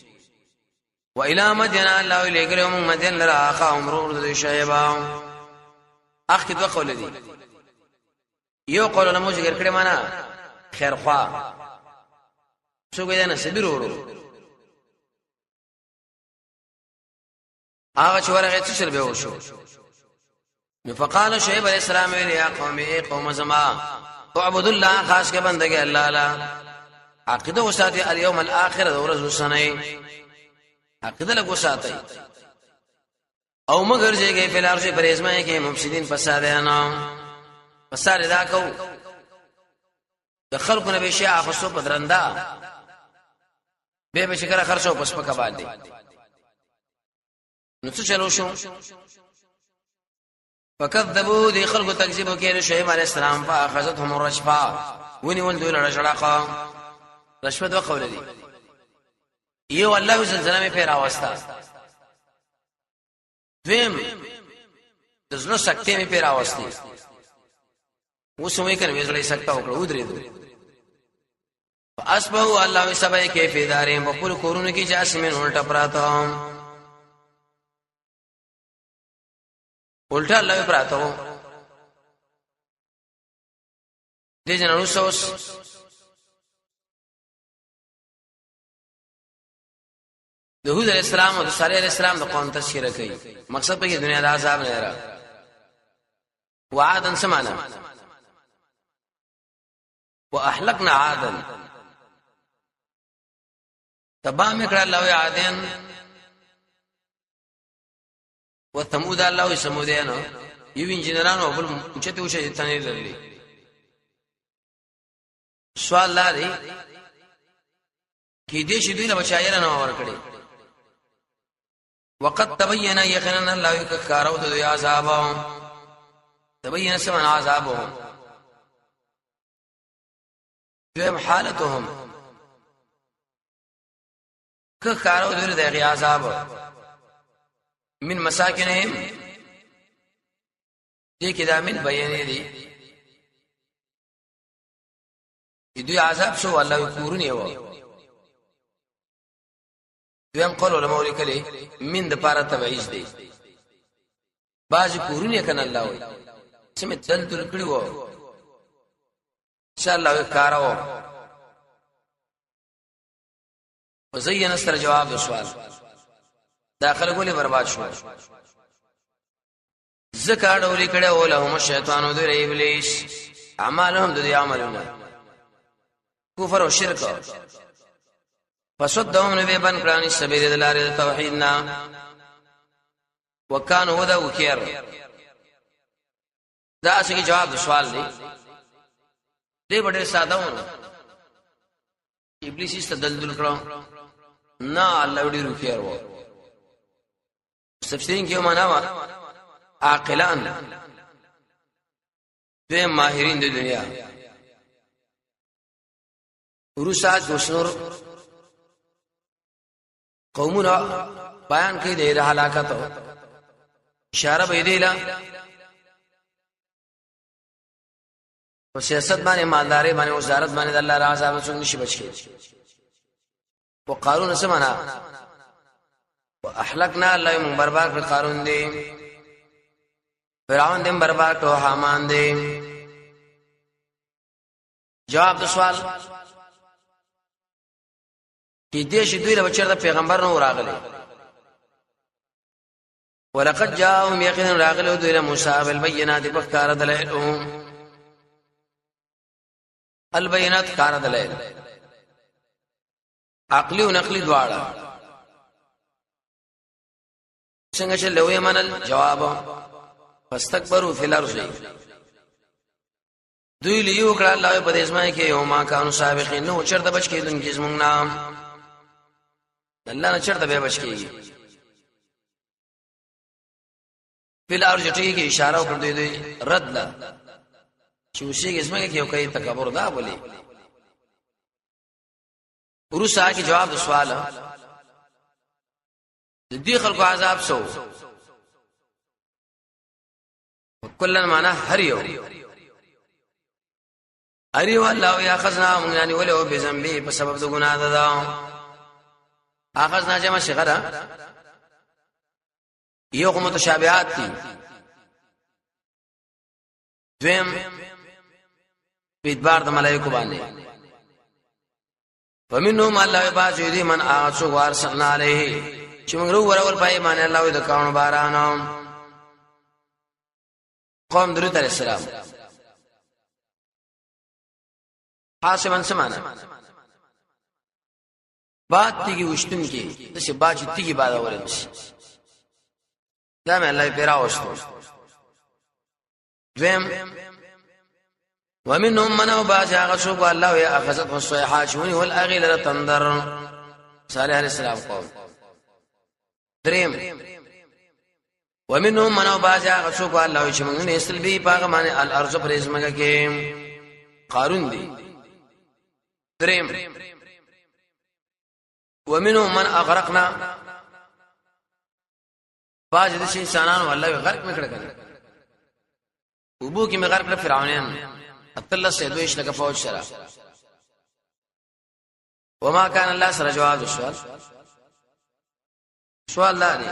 و الى مدین الله لګره موږ مدین لرا اخا عمر د شعیب. اخ کې دوه قول دي، یو قول له موږ ذکر کړی معنا خیر خوا، څوک یې نه سبیر ورو هغه چې ورغه څه چل به وشو. نو فقال شعیب علیہ السلام ویل یا قوم، ای قوم زما، اعبد الله، خاص کې بندګي الله لا، عقیده وساتي اليوم الاخر د ورځ وسنه عقیده لګو ساتي، او مگر جهږي په لار چې پرېزمه کې مفسدين فسادانو فساد ادا کو د خلکو نه به شي اخصو په درندا به به شکر خرڅو پس پکا باندې. نو څه چلو شو؟ فکذبوا، دی خلکو تکذیب وکړ شعیب علی السلام، فاخذتهم الرجفه، ونی ول دوی رجړه. رشوت وقول دي، یو الله زلزلہ می پیر اوستا، دویم د زړه سکته می پیر اوستي. اوس مې کنه زړه سکته وکړه ودرې دو. اسبو الله سبا کې فدارې په خپل کورونو کې جاسمین الټا پراته. الټا الله پراته وو. دې جنانو سوس د هود علیہ السلام او د صالح علیہ السلام د قوم تذکرہ کوي. مقصد په دنیا د عذاب نه را وعادا سمانا واهلكنا عادا، تبا میکړه الله عادین وثمود، الله سمودین. یو انجنیرانو بل چته وشه تنه لري. سوال لري کې دې شي دوی له بچایره نه ور کړی. وقد تبين یقینا الله یکارو د عذاب، تبين سمن عذابهم. دویم حالتهم که کارو دوی د عذاب من مساکنهم. دې کې دا من بیانې دي دوی عذاب شو الله کورونه و. دویم قول علماء لیکلي من د پاره تبعیض دی، بعض کورونه کنه الله وي چې دلدل کړي وو ان شاء الله کارو. وزین سره جواب د سوال دا خلک ولې برباد شو؟ زکه ډولې کړه او لهم الشیطان د ابلیس اعمالهم د دې عملونه کفر او شرک، فصدهم نبی بن کړه سبیل د لارې توحید نه. وکانو هدا وکیر. دا اصلي جواب د سوال دی. دې ډېر ساده ونه ابلیس یې تدلدل کړو نه، الله ډېر وکیر وو. تفسیرین کې معنا وا عاقلان، دوی ماهرین د دنیا. وروسته دوسنور قومونه بیان کوي د هلاکت اشاره به دی لا په سیاست باندې، مالداري باندې، وزارت باندې د الله عذاب څنګه نشي بچ کېږي. وقارون سمانا واحلقنا، الله من برباد کړ قارون دی، فرعون دې برباد کړ، حامان دی. جواب د سوال کې دې شي دوی له بچر د پیغمبر نو راغلي. ولقد جاءهم یقینا راغلو دوی له موسی بالبينات فکار دلائلهم، البينات کار دلائل عقلی او نقلی دواړه. څنګه چې لوی منل جواب فاستكبروا فی الارض، دوی لیو کړه الله په دې ځمای کې یو ما کانو سابقین نو چرته بچ کېدون کې زمونږ نام الله نه چرته به بچ کېږي. په الارض ټکی کې اشاره وکړ دوی رد لا چې اوسېږي ځمکه کې یو کوي تکبر دا بولي. ورسره کې جواب د سوال د دې خلکو عذاب سو کلن معنا هر یو هر یو الله یا خزنا مونږ نه ولې او بزنبي په سبب د ګناه ده. دا اخذنا جمع شغره یو خو متشابهات دي، دویم په اعتبار د ملائکه باندې. فمنهم الله باز دي من اعصو وارسلنا عليه چې موږ ورول پای باندې الله د کانو باران قوم درود علیہ السلام. حاسبن سمانا بات تیږي وشتون کې د څه باج تیږي بعد اورم شي، دا مې الله پیرا وستو. دویم ومنهم من او باز هغه څوک الله یا اخذت الصيحه شونی ول اغیل تندر صالح علیہ السلام قوم. دریم ومنهم من او باز هغه څوک الله چې موږ نه استل به پاغه معنی الارض پر ازمګه کې قارون دی. دریم ومنهم من اغرقنا، باز د انسانانو الله غرق میکړه کنه وبو کې مې غرق کړ فرعونان اتلس دویش لکه فوج سره. وما كان الله سره جواب سوال سوال لا دی.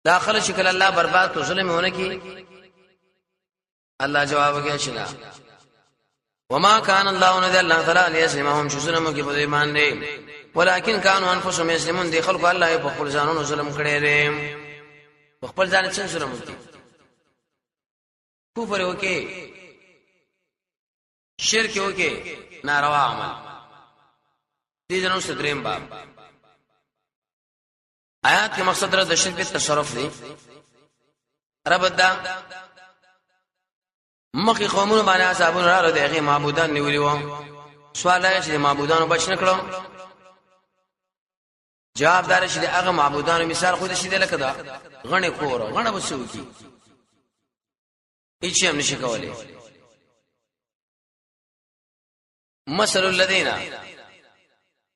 دا خلک چې کله الله برباد کو ظلم ونه کی، الله جواب کې چې نه، وما كان الله نذ الله تعالی ليظلمهم، چې ظلم کې په ایمان دی، ولكن كانوا انفسهم يظلمون. دي خلق الله په خپل ځانونو ظلم کړی دی. په خپل ځان څنګه ظلم وکړي؟ کفر وکړي، شرک وکړي، ناروا عمل دي. جنو ستریم باب آیات کې مقصد را د شرک په تصرف دی. رب دا مخی قومونو باندې عذابونه را دي، هغه معبودان نیولي وو. سوال دا چې معبودانو بچ نکړو؟ جواب دار چې هغه معبودانو مثال خود شي لکه دا غنه کور، غنه بسو کی، هیڅ هم نشي کولای. مثل الذين،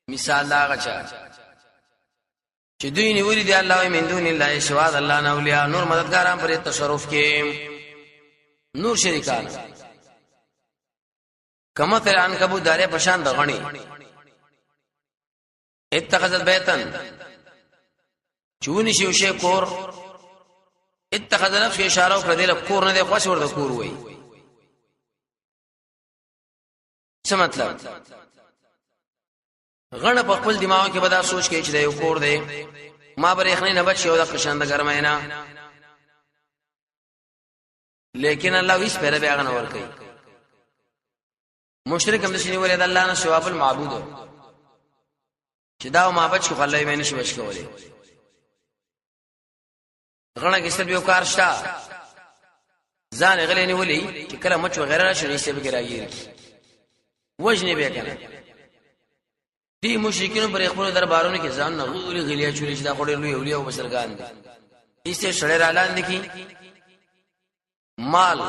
مثال دا غچا چې دوی نیولې دي الله من دون الله، سوا د الله نه، اولیاء، نور مددګاران پر تصرف کې، نور شریکان، کما تر عنکبوت دارې پشان د غنی، اتخذت بیتن، چونی شي شي کور. اتخذ نفس اشاره وکړه، دله کور نه دی خوښ ورته کور وای. څه مطلب؟ غنه په خپل دماغ کې به دا سوچ کوي چې دا یو کور دی، ما بر یخنۍ نه بچ یو د قشان د ګرمۍ نه، لیکن الله هیڅ پیره بیا غنه ور کوي. مشرک هم د شنی ولې د الله نه سوا بل معبود چې دا ما بچ خو الله یې نشي بچ کولای. غنه کې صرف یو کار شته، ځان غلې نیولې چې کله مچ وغیرہ راشي نو یې به راګیر کی وجنې به کنه. دی مشرکین پر خپل دربارونو کې ځان نه غولي غلیا چولې چې دا خوري لوی اولیاء او بزرګان دي، ایسته شړې را لاندې کی، مال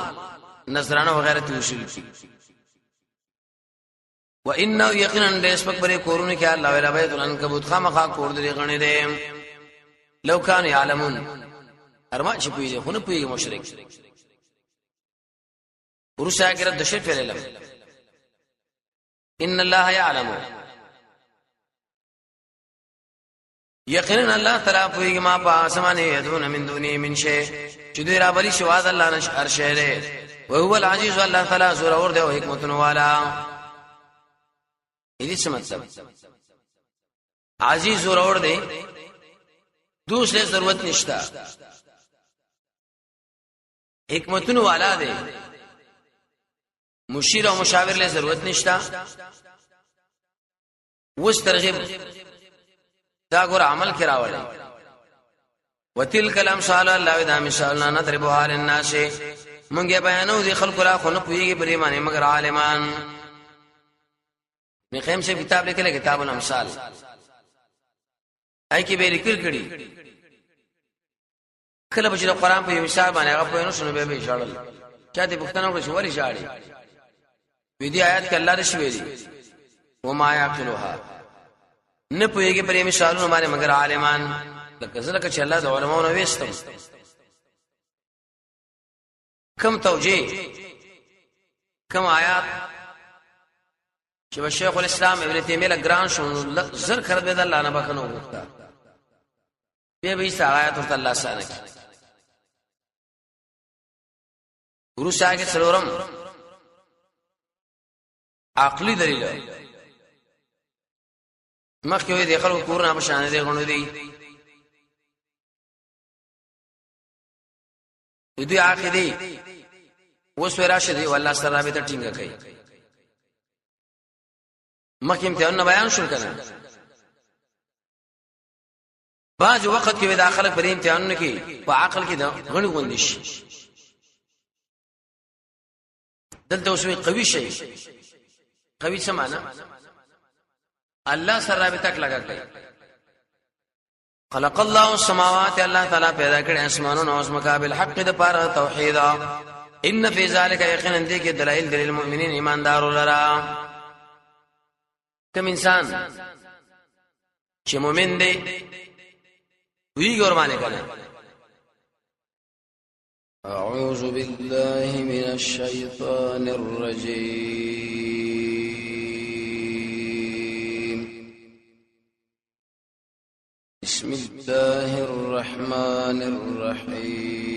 نظرانه وغیرہ ته وصول کی. وانه یقینا د سپک پرې کورونه کې الله ویلا بیت العنکبوت، خامخا کور درې غنې دي، لو کان یعلمون. ارمان چې پوهیږي خو نه پوهیږي مشرک. ورسره کې رد شرک فعل. ان الله يعلم، یقینا الله تعالی پوهیږي، ما په اسمانه يدون من دوني من شي، چې دوی را بلی شو د الله نش هر شی دی. او هو العزیز، الله تعالی زور اور دی او حکمتونو والا. دې څه مطلب؟ عزیز زور اور دی، دوسرے ضرورت نشتا، حکمتونو والا دی، مشیر او مشاور له ضرورت نشتا. وس ترغیب دا ګور عمل کې راوړي. وتلک الامثال، الله دا مثالنا، نضربها للناس، مونږه بیانو دي خلق را، خو نه پوهیږي پرې باندې مگر عالمان. مخیم سے کتاب لیکل، کتاب الامثال، آی کې به لیکل کړي. کله به چې د قرآن په یو مثال باندې هغه پوه نه شنو، به به ژړل. چا دې پوښتنه وکړه چې ولې ژاړي؟ وی دې آیات کې الله رش ویلي وما يعقلها، نه پوهیږي پرې مثالونو باندې مګر عالمان. لکه زه لکه چې الله د علماو نه وېستم کم توجیه کم آیات چې شیخ الاسلام ابن تیمیه له ګران شو، زر خرد به الله نه بخنه وغوښته، به به آیات ورته الله سانه کی. ورسره کې څلورم عقلی دلیل. مخکې وي د خلکو کورونه په شان دي غنو دي، دوی عقیده اوس وراشه دی والله سره رابطه ټینګه کوي. مخکې امتحان بیان شول کنه، بعض وخت کې دا خلک پر امتحانونو کې په عقل کې دا غني غوندي شي. دلته اوس قوي شي. قوي څه معنا؟ الله سره رابطه لگا کوي. خلق الله السماوات، الله تعالی پیدا کړ اسمانونو او زمکا، بالحق، د پاره توحید. ان فی ذلک، یقینا دې کې، دلایل دلیل المؤمنین، ایماندار لرا. کوم انسان چې مؤمن دی وی ګور باندې کنه. أعوذ بالله من الشيطان الرجيم. بسم الله الرحمن الرحمن الرحيم.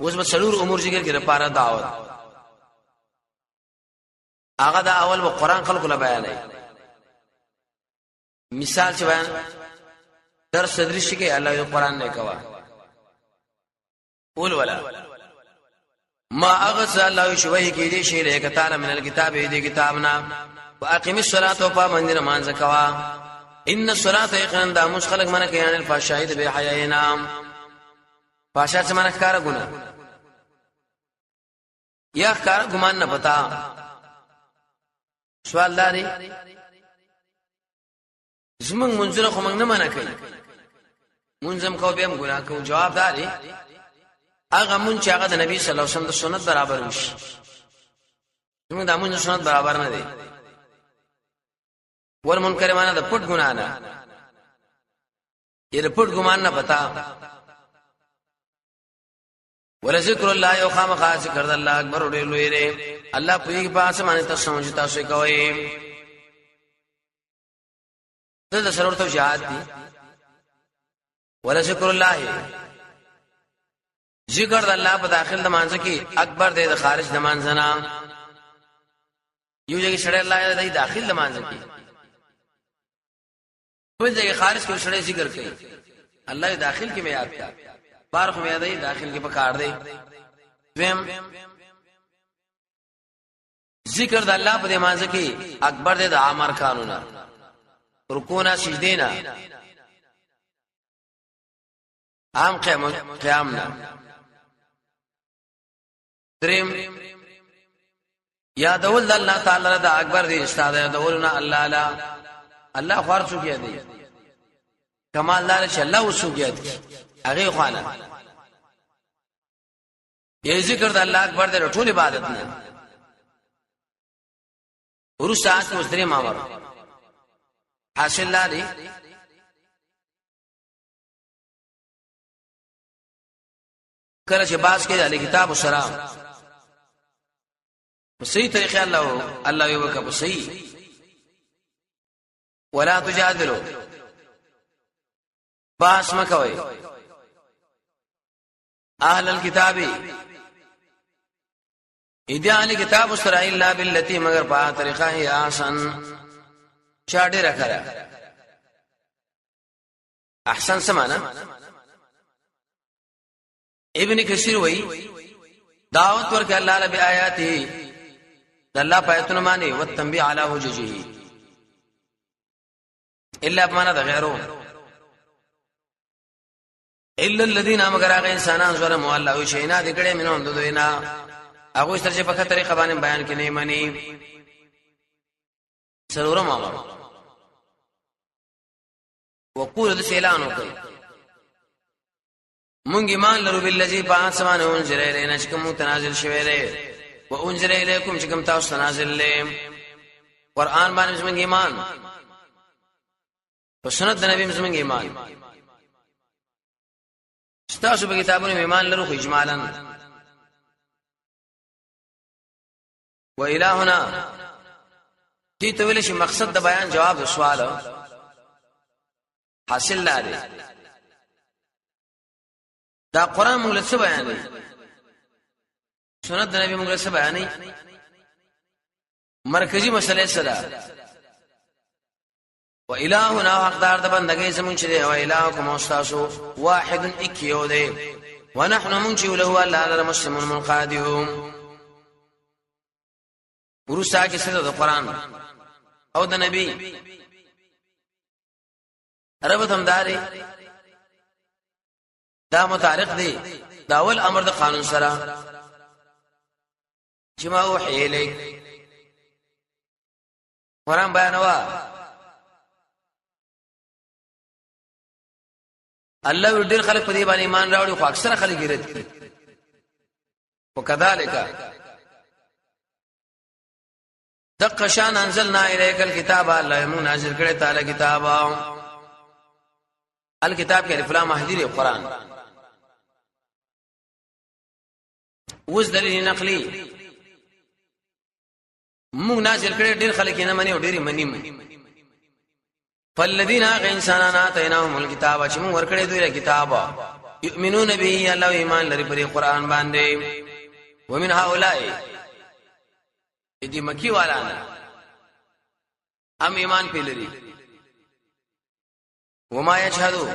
اوس به څلور امور ذکر کړي لپاره دعوت. هغه دا اول به قران خلکو له بیانې، مثال چې بیان درس تدریس کې الله یو قران نه کوا اول ولا ما اغس الله شوی کې دې شی له کتاب من الكتاب دې کتابنا، واقم الصلاه او پابند نماز کوا. ان الصلاه یقینا دا مش خلق منه کیان الفحشاء به حیاینا. فحشا څه منه؟ کار ګنا یا کار ګمان نه پتا. سوال داري زمونږ منځونه خو موږ نه منع کوي، منظم کو به هم ګناه کو. جواب داري هغه مونږ چې هغه د نبی صلی الله علیه وسلم د سنت برابر وشي. زمونږ د مونږ سنت برابر نه دی. ور منکر معنا د پټ ګناه نه، یې د پټ ګمان نه پتا. ولذکر الله یو خامخا ذکر د الله اکبر ډېر لوی دی. الله په یی پاس باندې تاسو سمجھ تاسو کوي. دلته سرور ته جهاد دي. ولذکر الله ذکر د الله په داخل د مانځ کې اکبر دی د خارج د مانځ نه. یو ځای سره الله دی داخل د مانځ کې، بل ځای خارج کې سره ذکر کوي. الله داخل کې مې یاد کا، بار خو مې یاد دی، داخل کې په کار دی. دویم ذکر د الله په دې مانځ کې اکبر دی د عامر کانونه، رکوع نه، سجدې نه، عام قیام قیام نه. دریم یادول د الله تعالی د اکبر دی استاد یادولنا الله لا الله خوار څوک یادې کمال دار چې الله وسوک یاد کی هغه خوانه. یې ذکر د الله اکبر دی ټول عبادت نه. ورسته آس اوس درې ماور حاصل لري. کله چې باس کې د کتاب سره په صحیح طریقې الله الله یو وکړه په صحیح. ولا تجادلوا، باس مکوئ اهل الكتاب ایدی اهل کتاب سره الا بالتي مگر په طریقه هي احسن، چا ډیر کړه احسن سمانا. ابن کثیر وای دعوت ورکړه الله له آیاته، د الله په آیتونو باندې، وتنبیه علی حججه، الا بمانه د غیرو. الا الذين مگر هغه انسانان ظلموا الله او شینا دې کړه منهم د دوی نه، هغه سره چې په خطرې طریقه باندې بیان کې نه مني. څلورم امر وقول د اعلان وکړي مونږ ایمان لرو بالذي فاسمان انزل الینا چې کوم تنازل شوی دی، و انزل الیکم چې کوم تاسو تنازل لې. قران باندې زمونږ ایمان، په سنت د نبی زمونږ ایمان، ستاسو په کتابونو ایمان لرو خو اجمالاً. و الہنا دې ته ویل شي مقصد د بیان جواب د سوال حاصل لري. دا قران موږ له څه بیانوي؟ سنت د نبی موږ له څه بیانوي؟ مرکزی مسئله څه ده؟ و الہنا حقدار د بندګۍ زمونږ چې دی، او الہکم استاسو، واحد اکیو دی، ونحن مونږ چې له الله لره مسلمون منقادیون. ورسته کې څه د قران او د نبی ربط هم داري، دا متعلق دی دا اول امر د قانون سره چې ما وحی الیک قران بیانوا. الله ډیر خلک په دې باندې ایمان راوړي خو اکثره خلک یې رد کړي. وکذالک دق شان انزلنا الیک الكتاب، الله موږ نازل کړی تعالی کتاب. الکتاب کې الف لام محذیر قران. اوس دلیل نقلی موږ نازل کړی، ډیر خلک نه مني او ډیر مني. فالذین هغه انسانان آتیناهم الکتاب چې موږ ورکړې دوی له کتاب یؤمنون به، الله ایمان لري پر قرآن باندې. ومن هؤلاء، دې مکی والا نه ام ایمان پی لري. وما یشهدو،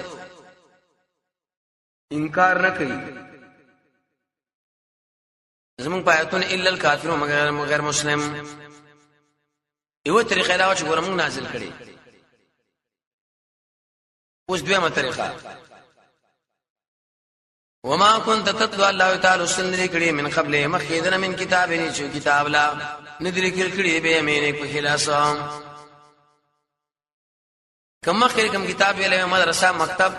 انکار نه کوي زمون پایتون الا الکافرون، مگر غیر مسلم. یو طریقه دا چې ګورم نازل کړي. اوس دویمه طریقه، وما كنت تتلو، الله تعالی سن کړي، من قبل، مخکې من کتاب نه، چې کتاب لا ندري کړي، به مینه په خلاص کم مخکې کوم کتاب ویلې، مدرسه مکتب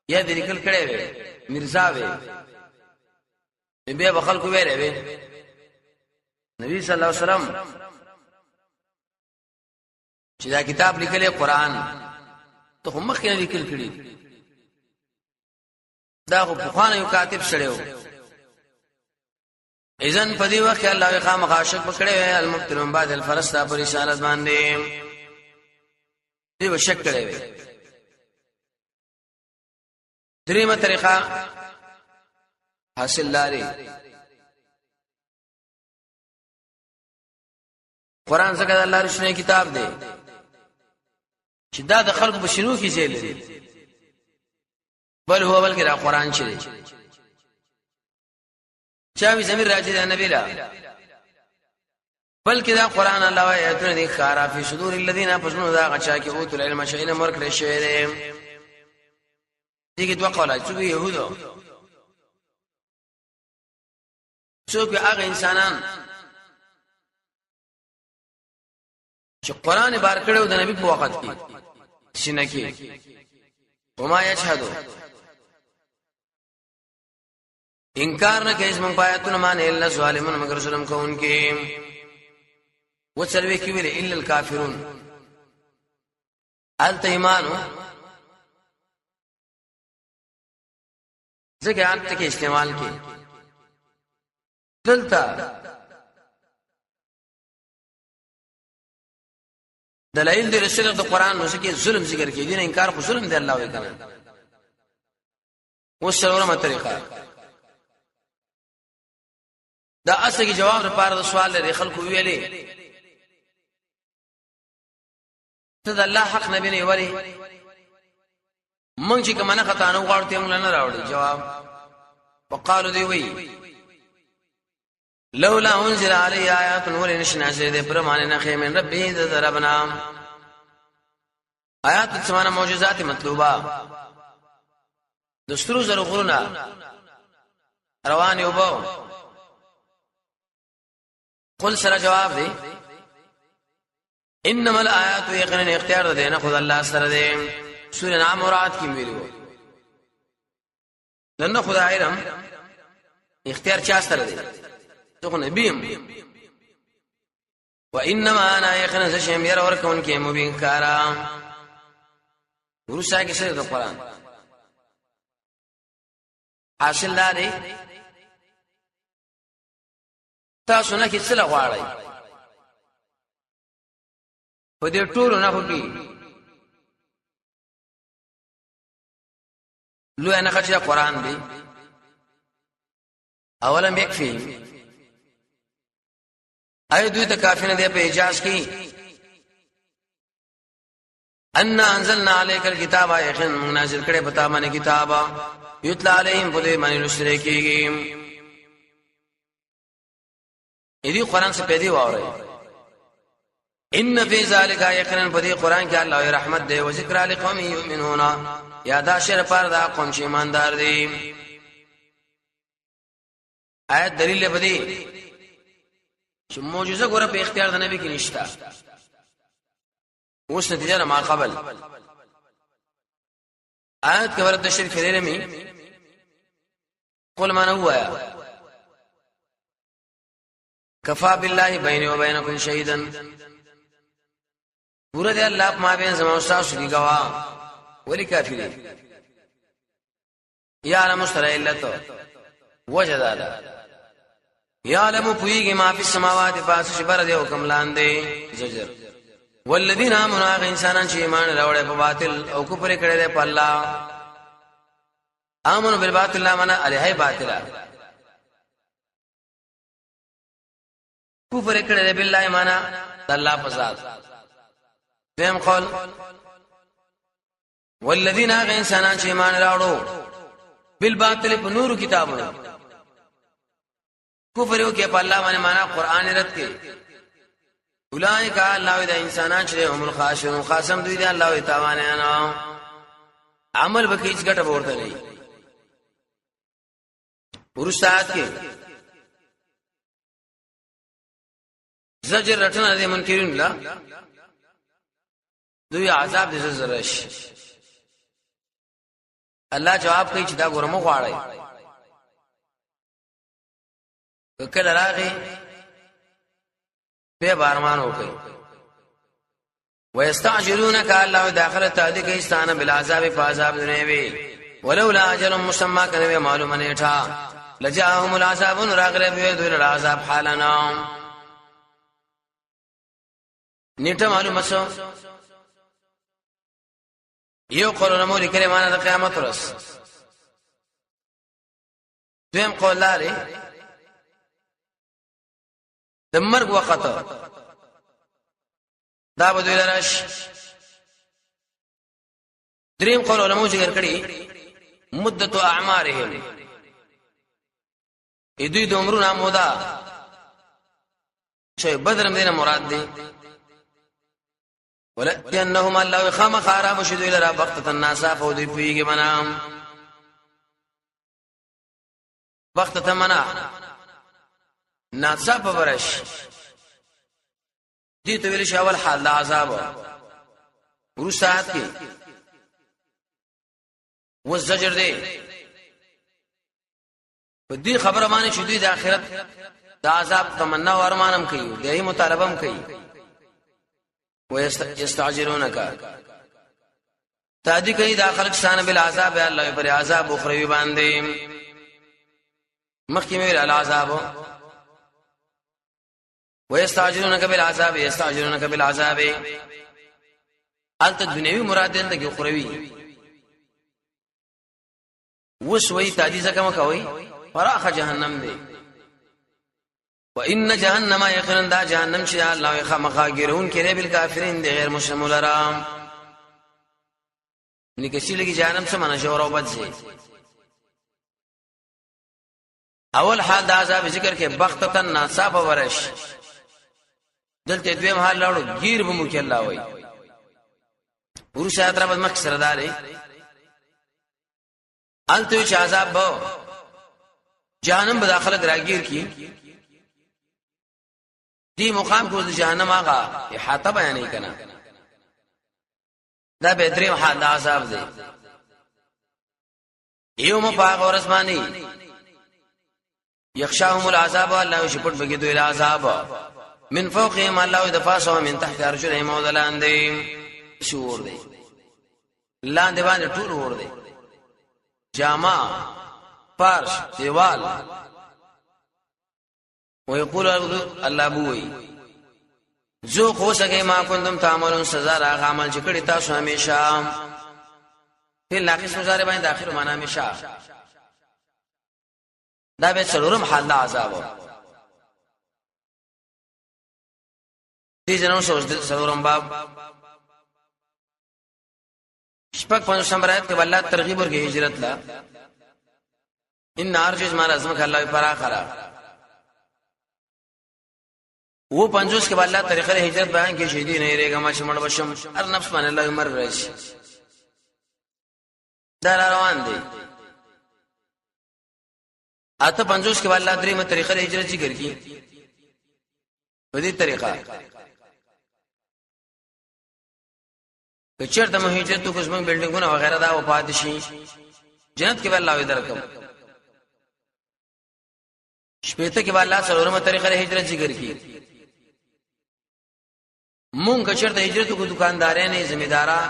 یا دې لیکل کړي وي، مرزا وي، بیا به خلکو ویلې وي نبی صلی الله علیه وسلم چې دا کتاب لیکلې قران ته خو مخکې نه لیکل کړي، دا خو پخوانه یو کاتب سره و. اذن په دې وخت الله خامخا شک وکړي المبتلون بعد الفرستا پر رسالت باندې دی وشک کړي وي. دریمه طریقه حاصل لاري، قران څنګه د الله رښتینی کتاب دی چې دا د خلکو په شنو کې ځای لري. بل هو، بلکې دا قران چې دی، چا وی زمير راځي د نبی لا، بلکې دا قران الله آیاتونه دي خارا فی صدور الذین، فزنو دا غچا کې اوتل علم شیء مر کړی شوی دی. دغه دوه قوله، څوک يهودو، څوک هغه انسانان چې قران بار کړو د نبی په وخت کې سینه کې. وما یشهدو، انکار نه کوي زمونږ پایتونه معنی الا ظالمون، مگر ظلم کوونکي. وڅلوي کې ویل الا الکافرون، الته ایمانو ځکه الته کې استعمال کې. دلته دلایل د رسول د قران نو کې ظلم ذکر کې دین انکار خو ظلم دی، الله وی کنه. اوس څلورمه طریقه، دا اصل کې جواب لپاره د سوال لري. خلکو ویلې ته د الله حق نبی نه وری، مونږ چې کومه نه خطا نه غواړو ته مونږ نه راوړي جواب. وقالو، دی وی، لولا انزل علی آیات، ولنش نازل دې پر معنی نه خې، من ربي، د ربنا آیات څمانه معجزات مطلوبه، د سترو زرو غرونه روان یو بو. قل سره جواب دی، انما الآیات، یقینا اختیار ده نه خود الله سره دی. سورہ نام مراد کی ویلو دنه خدای علم اختیار چا سره دی؟ ته خو نبی يم. وانما انا، یقینا زشم ير ورکون کې مبین کارا. ورسا کې سره د قران حاصل لري. تاسو نه کې څه غواړئ په دې ټولو نه خو کې لوی نه خچې قران دی. اولم یکفی، اي دوی ته کافی نه دی په اعجاز کې ان انزلنا عليك الكتاب، یقین موږ نازل کړي پتا باندې کتاب، یتلا علیهم، په دې باندې لوستل کېږي. دې قران څخه پیدا واوري. ان فی ذلک، یقینا په دې قران کې الله رحمت دی او ذکر لقوم یؤمنون، یا دا شر پر دا قوم چې ایماندار دي. آیت دلیل په دې چې معجزه ګوره په اختیار د نبی کې نشته. اوس نتیجه ما قبل آیت کې ورته شرک لري می. قل ما نوایا، کفا بالله بیني و بینکم شهیدا، پورا دی الله ما بین زما استاد کی گوا. ولی کافی دی یا علم سره علت وجه دا یا علم پویږي ما فی السماوات، پاس چې بر دی او کم لاندې. زجر. والذین آمنوا، هغه انسانان چې ایمان راوړل په باطل او کفر کړی دی په الله. آمنوا بالباطل لا معنا علیه باطلا، کفر کړی دی بالله معنا الله په ذات. دیم قول، والذین، هغه انسانان چې ایمان راوړو بالباطل په نورو کتابونو، کفر یو کې په الله باندې، معنا قران رد کې، اولائک، الله د انسانان چې هم الخاسرون، خاصم دوی دی، الله تاوان نه، عمل به هیڅ ګټه ورته نه. ورستات کې زجر رټنه دي منکرین لا، دوی عذاب دې زرش. الله جواب کوي چې دا ګورمو غواړي، کله راغی به بارمان وکي. ويستعجلونك، الله داخله تعدی کوي ستانه، بالعذاب فعذاب دنیوي، ولولا اجل مسمى، کنه معلومه نیټه، لجاهم العذاب، راغله به دوی العذاب حالنا. نیټه معلومه شو، یو قول مو لیکل معنا د قیامت ورځ. دویم قول لري د مرګ وخت دا به دوی لرش. دریم قول علماء ذکر کړي مدت اعمارهم، دوی د عمرونو مودا چې بدرم دینه مراد دی. ولئنهم، الله خامخ را بشدو لرا، وقت الناس فودی پیږي منام وخت ته منا ناڅاپه برش. دې ته ویل شي اول حال د عذاب. ورسات کې و زجر دی په دې خبره باندې چې دوی د آخرت د عذاب تمنا او ارمانم کوي، د یې مطالبه هم کوي. ويستعجلونک، تادی کوي دا خلق سان، بالعذاب، الله پر عذاب اخروی باندې. مخکې ویل العذاب، ويستعجلونك بالعذاب، يستعجلونك بالعذاب، الته دنیوي مراد دې کې اخروی. وس وی تادی زکه مکوي، فراخ جهنم دی. وان جهنم، یقینا دا جهنم چې الله خامخا ګرون کړي، بالکافرین، دی غیر مسلم لرام نکسی لګي. جهنم څه معنا؟ شور او بد شي. اول حال د عذاب ذکر کې بختتن ناصاف ورش، دلته دویم حال لاړو گیر به مو کې الله وای. ورشه تر بد مخ سره داري، الته چې عذاب به جهنم به داخله راګیر کی. دی مقام کو د جهنم هغه احاطه بیانې کنا، دا به دریم حال د عذاب دی. یو مو پاغ ورځ باندې یخشاهم العذاب، الله شپټ بګی دوی العذاب، من فوقهم، الله د فاسو، من تحت ارجلهم، او دلاندې شور دی، لاندې باندې ټول ور دی، جامه، فرش، دیوال. ويقول الله بوي زو خو سګه ما کنتم تعملون، سزا راغ عمل چې کړی تاسو همیشه. په ناقص مضارع باندې اخر معنا همیشه. دا به څلورم حال د عذاب دي. جنو سوچ څلورم باب 56 نمبر آیت کې الله ترغیب ورکړي هجرت لا. ان ارجز ما لازم الله فراخرا. و 50 کې الله طریقې هجرت بیان کې شهیدی نه رېګه ما چې مړ بشم، هر نفس باندې الله مرګ راشي. دا روان دي. اته 50 کې الله درې مې طریقې هجرت ذکر کی. په دې طریقه که چېرته مو هجرت وکړو، زموږ بلډینګونه وغیرہ دا وفات شي، جنت کې به الله وي درکم. شپېته کې به الله څلورمه طریقه هجرت ذکر کی. مونږ که چېرته هجرت وکړو، دکاندارې نه، ذمہ دارا،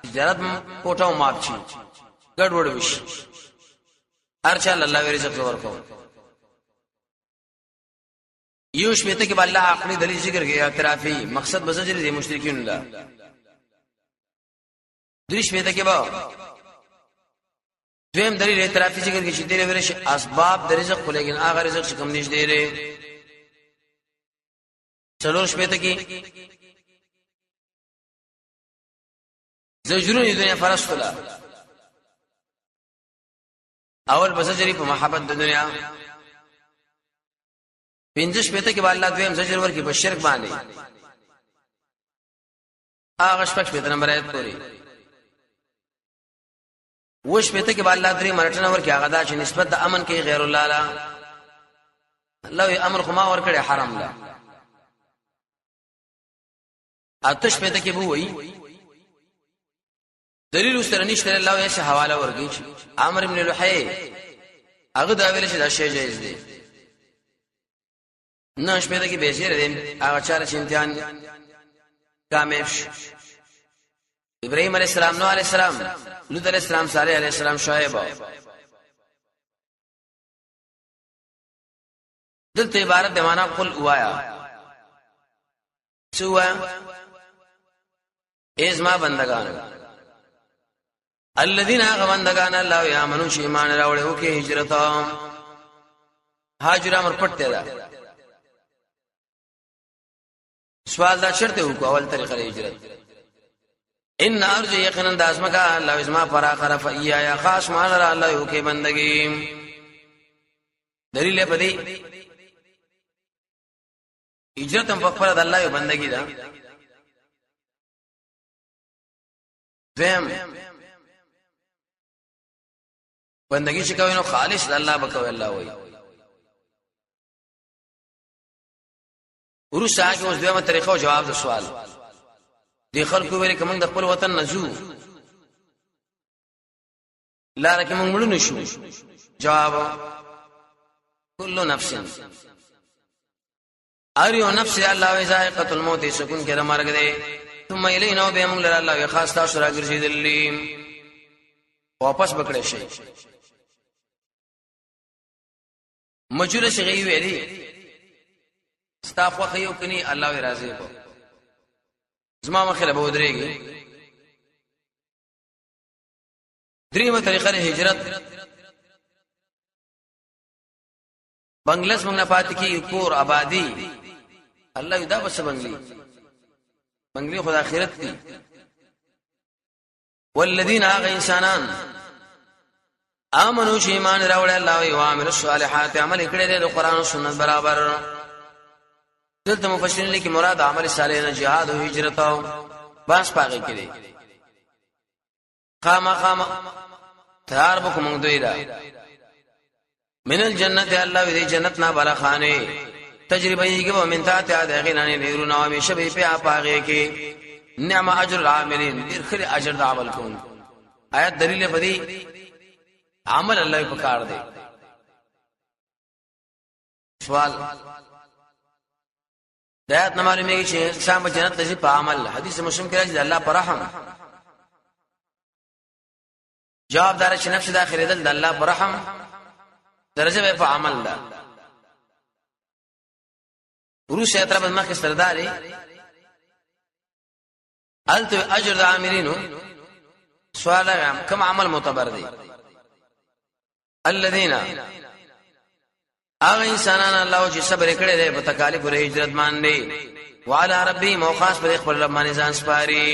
تجارت کوټه او ماپ شي، ګډوډ وشي، هر چا الله وی رزق ورکو. یو شپېته کې به الله عقلي دلیل ذکر کوي اعترافي مقصد به زجر دي مشرکین له. درې شپېته کې به دویم دلیل اعترافي ذکر کوي چې دې ورش اسباب د رزق خو لیکن هغه رزق چې کم نږدې دی. څلور شپېته کې زجرونه دنیا فرستله، اول بزجری په محبت د دنیا. پنځه شپېته کې به الله دویم زجر ورکړي په شرک باندې. هغه 66 نمبر آیت پورې وش پته کې به الله درې مرټنه ورکړي، هغه دا چې نسبت د امن کې غیر الله لا الله امر خو ما ورکړي حرام لا. آتش پته کې به وایي دلیل سره نشته، الله یې حواله ورکړي چې عمرو بن لحی هغه دا ویل چې دا شی جایز دی. نه شپه کې به زیر دی هغه چاره چې امتحان کامیاب شي، ابراهيم عليه السلام، نوح عليه السلام، لوط عليه السلام، صالح عليه السلام، شعیب. دلته عبارت د معنا قل وایا څه وایا؟ ایز ما بندگان، الذين هغه بندگان الله یا منو چې ایمان راوړي او کې هجرت هاجر امر پټ دی. دا سوال دا شرط وکړو اول طریقه هجرت. ان ارض یقینا د ازمکا الله ازما فراخ رفع یا خاص مان را الله یو کې بندگی. دلیل په دې هجرت هم په خپل د الله یو بندگی ده. دویم بندگی چې کوي نو خالص د الله بکوي الله وایي. ورسته هغه اوس دویمه طریقه او جواب د سوال دی. خلکو ویل کوم د خپل وطن نزو لار کې موږ مړ نشو. جواب کل نفس، ار یو نفس الله وی ذائقه الموت، سکون کې مرګ دی. ثم الینا به موږ لره الله وی خاص تاسو راګرځیدلی واپس بکړې شي. مجور شي ویلي ستا خوخه یو کني الله وی راضي کو زما مخه له ودرېږي. دریمه طریقه هجرت، بنگلس موږ نه پاتې کی کور آبادی. الله دا بس بنگلی بنگلی خدا آخرت دی. والذین هغه انسانان امنو چې ایمان راوړل الله او عامل الصالحات عمل کړي د قران او سنت برابر. دلته مفسرین لیکي مراد عمل صالح نه جهاد او هجرت او باس پاګه کړي. خامہ خامہ تیار بک مونږ دوی را من الجنت الله وی جنت نه بالا خانه تجربه یې کې من تحت د غنانه نهرونه او همیشه به په پاغه کې. نعم اجر العاملین، ډیر خره اجر د عمل کوون. آیات دلیل په دې عمل الله په کار دی. سوال د آیات نه معلومیږي چې انسان په جنت ته په عمل. حدیث مسلم کې راځي الله پر رحم. جواب دار چې نفس داخله دل د الله پر رحم درجه به په عمل ده. وروسته تر بل مخکې سرداري الته اجر د عاملینو. سوال کوم عمل معتبر دی؟ الذين هغه انسانان الله چې صبر کړي دی په تکالیف او هجرت باندې، وعلى ربي موخاص پر خپل رب باندې ځان سپاري.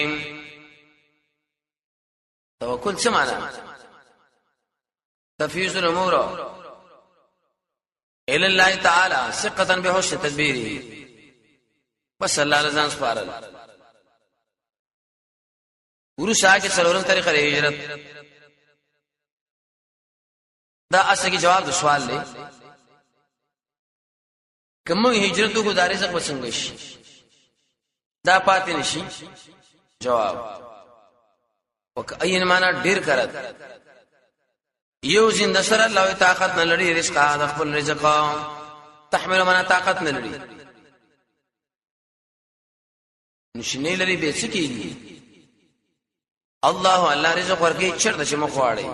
توکل څه معنا؟ تفیض الامور الى الله تعالی ثقه بحسن تدبیره. بس الله رضان سپارل. ورسره کې څلورم طریقه هجرت. دا اصل کې جواب د سوال دی کوم هجرت کو داري څخه وسنګ شي دا پاتې نشي. جواب وک اين معنا ډیر کرت یو زنده سره الله طاقت نه لري رزق د خپل رزق تحمل معنا طاقت نه لري نشنه لري به څه کیږي؟ الله الله رزق ورکي چرته چې مخواړي.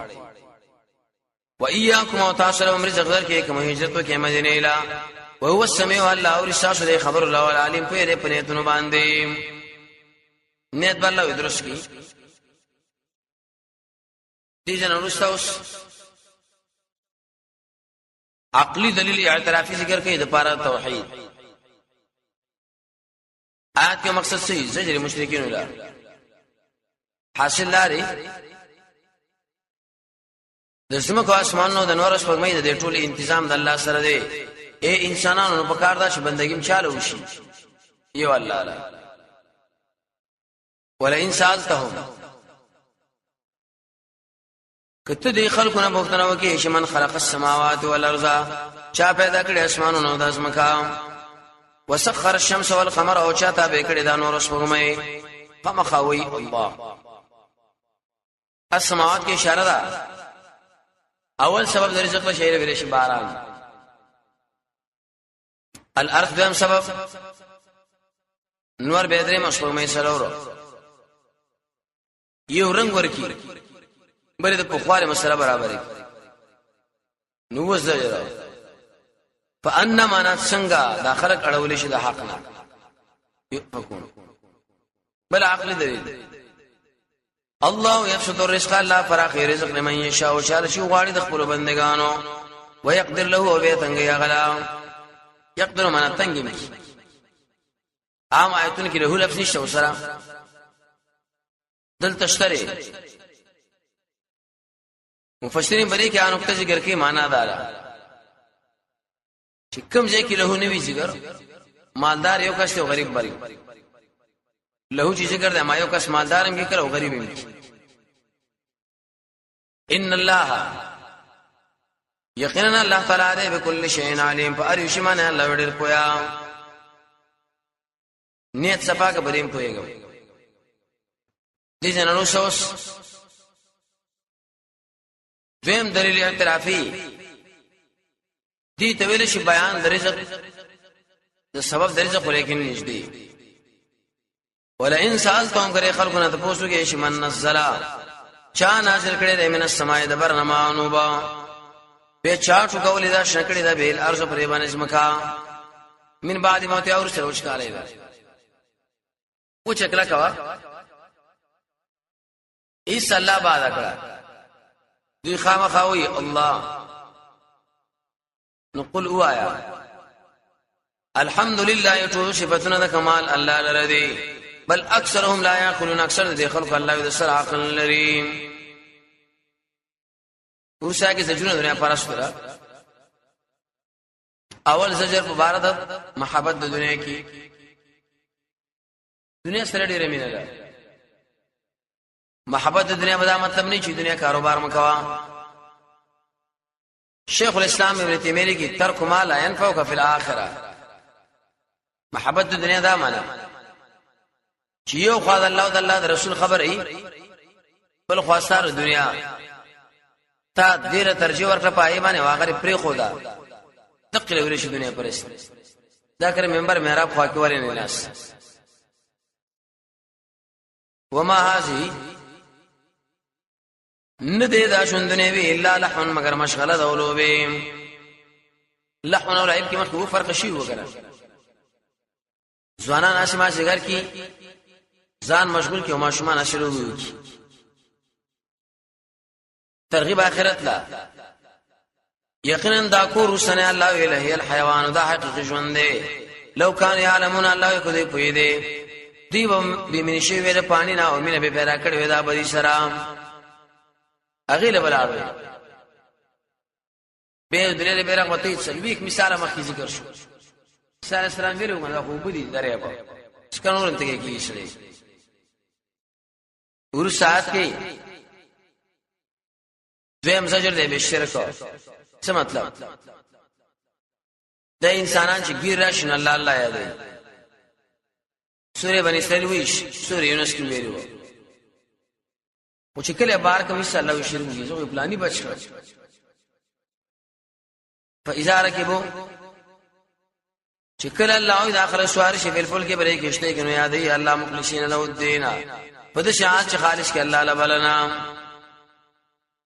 و اياکم او تاسو له رزق درکې کوم هجرت وکې مدینه اله وهو السميع الله او رساسو دې خبر الله العلیم په دې پنيتونو باندې نیت بل الله درست کی دې جن ورسته اوس عقلی دلیل اعترافي ذکر کوي د پاره توحید. آیات کې مقصد څه؟ زجر مشرکین ولا حاصل لري د زمکو اسمانونو د نور سپوږمۍ د دې ټول انتظام د الله سره دی. اے انسانانو، نو پکار دا چې بندګیم چاله وشي یو الله لا. ولئن سالتهم، کته دې خلکو نه پوښتنه وکړي چې من خلق السماوات والارض، چا پیدا کړی اسمانونه او د ځمکه، وسخر الشمس والقمر، او چا تابع کړی دا نور سپوږمۍ، فمخاوي الله. السماوات کې اشاره ده. اول سبب د رزق له شهر ورش باران، الارض دویم سبب، نور به درې مسپوږمۍ سره یو رنگ ورکی، بلې د پخوالي مسله برابرې. نو وزجر فان معنا څنګه دا خلق اړول شي د حق نه یؤفکون؟ بل عقل دلیل، الله یبسط الرزق، الله فراخ رزق لمن یشاء، شال شي غواړي د خپل بندگانو، ويقدر له، او به تنګ یا غلا. یقدر معنا تنګ می. عام آیتونه کې له لفظ نشته وسره، دلته شتره. مفسرین بری کې انوکته ذکر کوي، معنا دارا چې کوم ځای کې له نوی ذکر، مالدار یو کس او غریب بل له چې ذکر ده، ما یو کس مالدار هم کې کړو، غریب هم. ان الله، یقینا الله تعالی دې بكل شیء علیم، په هر شی باندې الله ډېر پویا. نیت صفا که بریم پویګم. دې جنانو سوس دویم دلیل اعترافي دي ته ویل شي بیان د رزق د سبب د رزق، لیکن نږدې. ولئن سالتهم، کرے خلقنا ته پوسو کې چې من نزل، چا نازل کړي د من السماء د برنمانو با به، چا ټکولې دا شکړې دا بیل ارض پر باندې زمکا، من بعد موت، اور سره وچکالې دا و چکلا کوا ایس الله بعد کړه. دوی خامخاوي الله. نو قل، وایا، الحمدلله، ټول صفاتونه د کمال الله لره دي. بل اکثرهم لا يعقلون، اکثر د خلق الله د سر عقل لري. ورسره کې زجرونه دنیا پرستو. اول زجر په بار د محبت د دنیا کې، دنیا سره ډیره مینه ده. محبت د دنیا به دا مطلب نه چې دنیا کاروبار مکوا. شیخ الاسلام ابن تیمیه لیکي، ترک ما لا ينفعك في الاخره. محبت د دنیا دا معنا چې یو خوا د الله او د الله د رسول خبر ای، بل خوا ستاره دنیا تا ډیره ترجیح ورکړه پای باندې واغره پری خو دا دقه لوري شي دنیا پرست. دا کړه منبر محراب خوا کې ولې نه ناس؟ وما هذه، نه دی دا شوندنه وی، الا لحن، مگر مشغله د ولوبه. لحن او لعب کې مخکې فرق شي وګره. ځوانان اسما زګر کی ځان مشغول کی او ماشومان اشلو کی. ترغیب آخرت لا، یقینا دا کور وسنه الله ویله هی الحيوان، دا حقیقي ژوند دی. لو کان یعلمون، الله کو دی پوی دی، دی به من شی ویل پانی نه او مینه به پیدا کړی دا بدی سره هغه له بلاړ به دلیل به رغبتې. سلويک مثال مخکې ذکر شو. عیسی علیہ السلام ویلو کنه، خو بده درې په سکنور ته کې شلې ور ساعت کې. دویم زجر دی به شرک. څه مطلب؟ د انسانان چې ګیر راشي الله الله یادوي. سورې بنی اسرائیل ویش، سورې یونس کې ویلو او چې کله بار کوي صلی الله شرک کی زه پلاني بچ کړ. فاذا رکبو، چې کله الله او داخله سوار شي بالفل کې برې کېشته کې، نو یادې الله، مخلصین له الدین، په دې شان چې خالص کې الله لبلنا.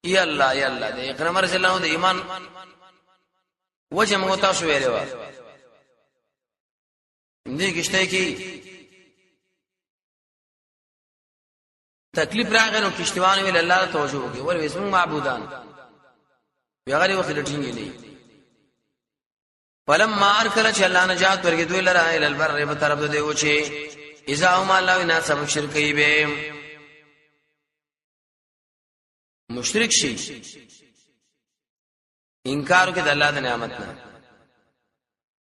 یا الله، یا الله، دې اکرم رسول الله د ایمان وجه موږ تاسو ویلې و. دې کشته کې تکلیف راغی نو کشتیوان ویل الله ته توجه وکړي ور وسمو معبودان بیا غری وخت لټینګ نه. فلما ارکل چې الله نجات ورګي دوی لره ال البر په طرف دی و چې اذا هم الله ونا سب شرک به مشرک شي، انکار کوي د الله د نعمت نه،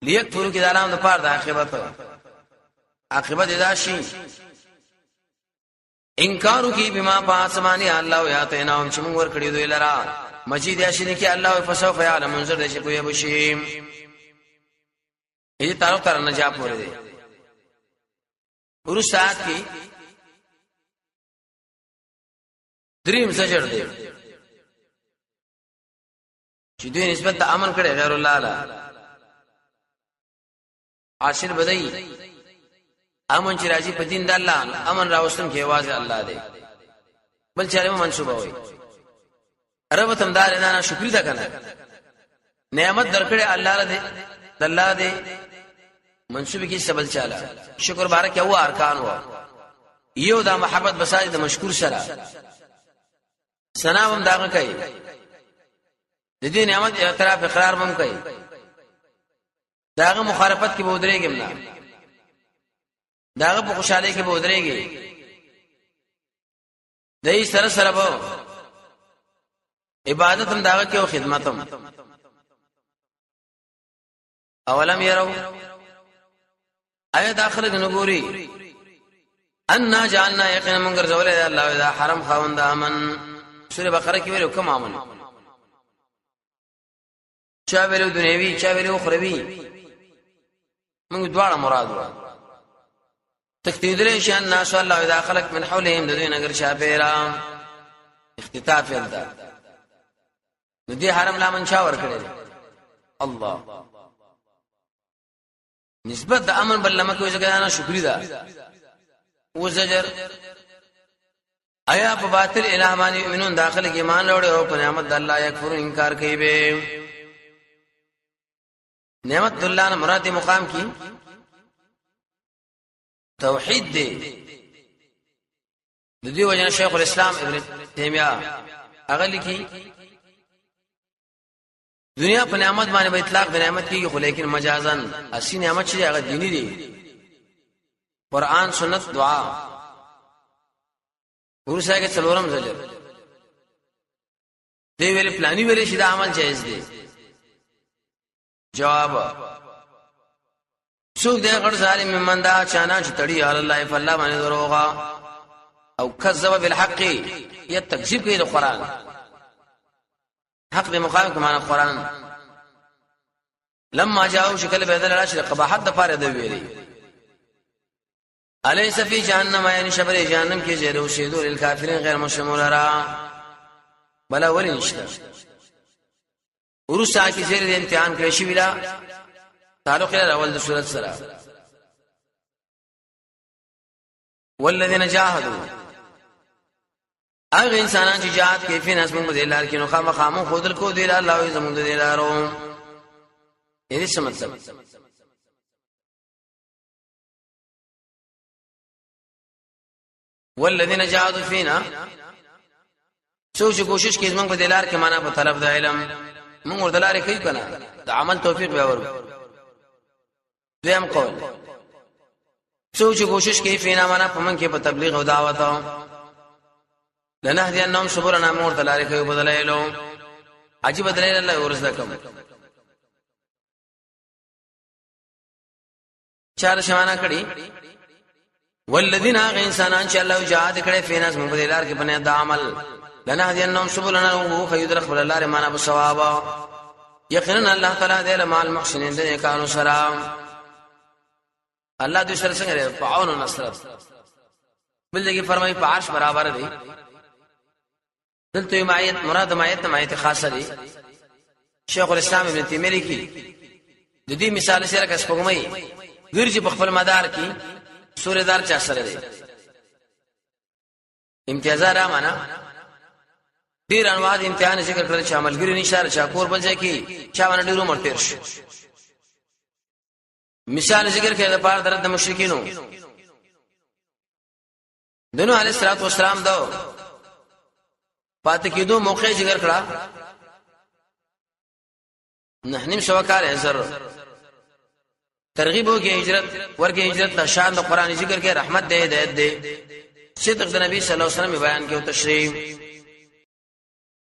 لیکفرو کې د الله د پاره د عاقبت، عاقبت ادا شي. انکارو کی بما پاسمانی الله یا تینا هم چې موږ ور کړی دوی لرا مجید یا شي کې الله فسوف یعلم منظر دې شي کوی بشي. دې تعلق تر نجا پورې دی. ورسات کې دریم زجر دی چې دوی نسبت د امن کړي غیر الله لا عاشر بدای امن چې راځي په دین د الله، امن راوستم کې आवाज الله دی، بل چاره منسوبه وي. رب تم دار نه نه شکر ده کنه، نعمت درکړي الله دې، د الله دې منسوب کی سبل چاله شکر بارک یو ارکان و یو دا محبت بساج د مشکور سره سنا هم داغه کوي، د دې نعمت اعتراف اقرار هم کوي، داغه مخالفت کې به ودرېږم نه، داغه په خوشاله کې به ودرېږي، دای سره سره به عبادت هم داغه کې او خدمت هم. اولم يروا، آیا داخله نګوري، ان جعلنا یقینا من ګرځولې الله دا حرم خاوند امن. سوره بقره کې ویلو کوم امن؟ چا ویلو دنیوي، چا ویلو اخروی. موږ دواړه مراد وو. تختیدل شي الناس الله اذا خلق من حولهم د دوی نګر شاپیرا اختطاف ده. نو دې حرم لا من چا ور کړی الله نسبت د امن بل لمه کوي، ځکه نه شکرې ده او زجر. آیا په باطل الہ باندې یؤمنون داخله کې ایمان راوړي او په نعمت د الله یکفرون انکار کوي به؟ نعمت الله نه مراد مقام کی توحید دی. د دې وجه شیخ الاسلام ابن تیمیه هغه لیکي، دنیا په نعمت باندې به اطلاق د نعمت کیږي، خو لیکن مجازن اصلي نعمت چې هغه دینی دی، قران، سنت، دعا. ورسره کې څلورم زجر دی، ویل پلانی ویل شي دا عمل جایز دی. جواب، څوک دی غړ ظالم من دا چانا چې تړي الله فالله باندې دروغه او کذب بالحق یا تکذیب کوي د قران حق د مقام کې معنا قران. لما جاءوا شکل بدل راشي قباحت د پاره دی ویلي، الیس فی جهنم، یعنی شبر جهنم کې زیرو شیدو للکافرین غیر مسلمون را بلا ولی نشته. ورسا کې زیر د امتحان کړی شي ویلا تعلق لري اول د صورت سره. والذین جاهدوا، هغه انسانان چې جهاد کوي فین اسمو د لار کې، نو خامخا مو خودل کو دی الله زموږ د لارو. یعنی څه مطلب؟ والذین جاهدوا فینا، څوک چې کوشش کوي زمونږ په دلار کې، معنا په طلب د علم، موږ ورته لارې کوي کنه، د عمل توفیق به ورکړو. دویم قول، څوک چې کوشش کوي فینا، معنا په من کې په تبلیغ او دعوت، لنهدینهم سبلنا، موږ ورته لارې کوي بدلایلو. عجیب دلیل الله ورزده کوم چار شمانه کړي. والذین، هغه انسانان چې الله جهاد کړي فیناس موږ په لار کې بنه د عمل، لنهدینهم سبلنا، او خو در خپل لار معنا په ثواب. یقینا الله تعالی دې له مال محسنین دې کانو سره، الله دې سره څنګه دی په عون او نصرت. بل دې فرمایي په عرش برابر دی. دلته معیت مراد معیت معیت خاصه دی. شیخ الاسلام ابن تیمیه لیکي د دې مثال سره کس پګمای ګرځي په خپل مدار کې سورې دار چا سره دی امتیازات را معنا ډیر انواع د امتحان ذکر کړل چې عملګری نشاره، چا کور بل ځای کې، چا باندې ډیر عمر تیر شي. مثال ذکر کړي د پاره درد مشرکینو د نوح علیه السلام دا پاتې کېدو موقع ذکر کړه. نه نیم سو کال زر ترغیب وکي، هجرت ورکه، هجرت له شان د قران ذکر کې، رحمت دی، هدایت دی، صدق د نبی صلی الله علیه وسلم بیان کې او تشریح.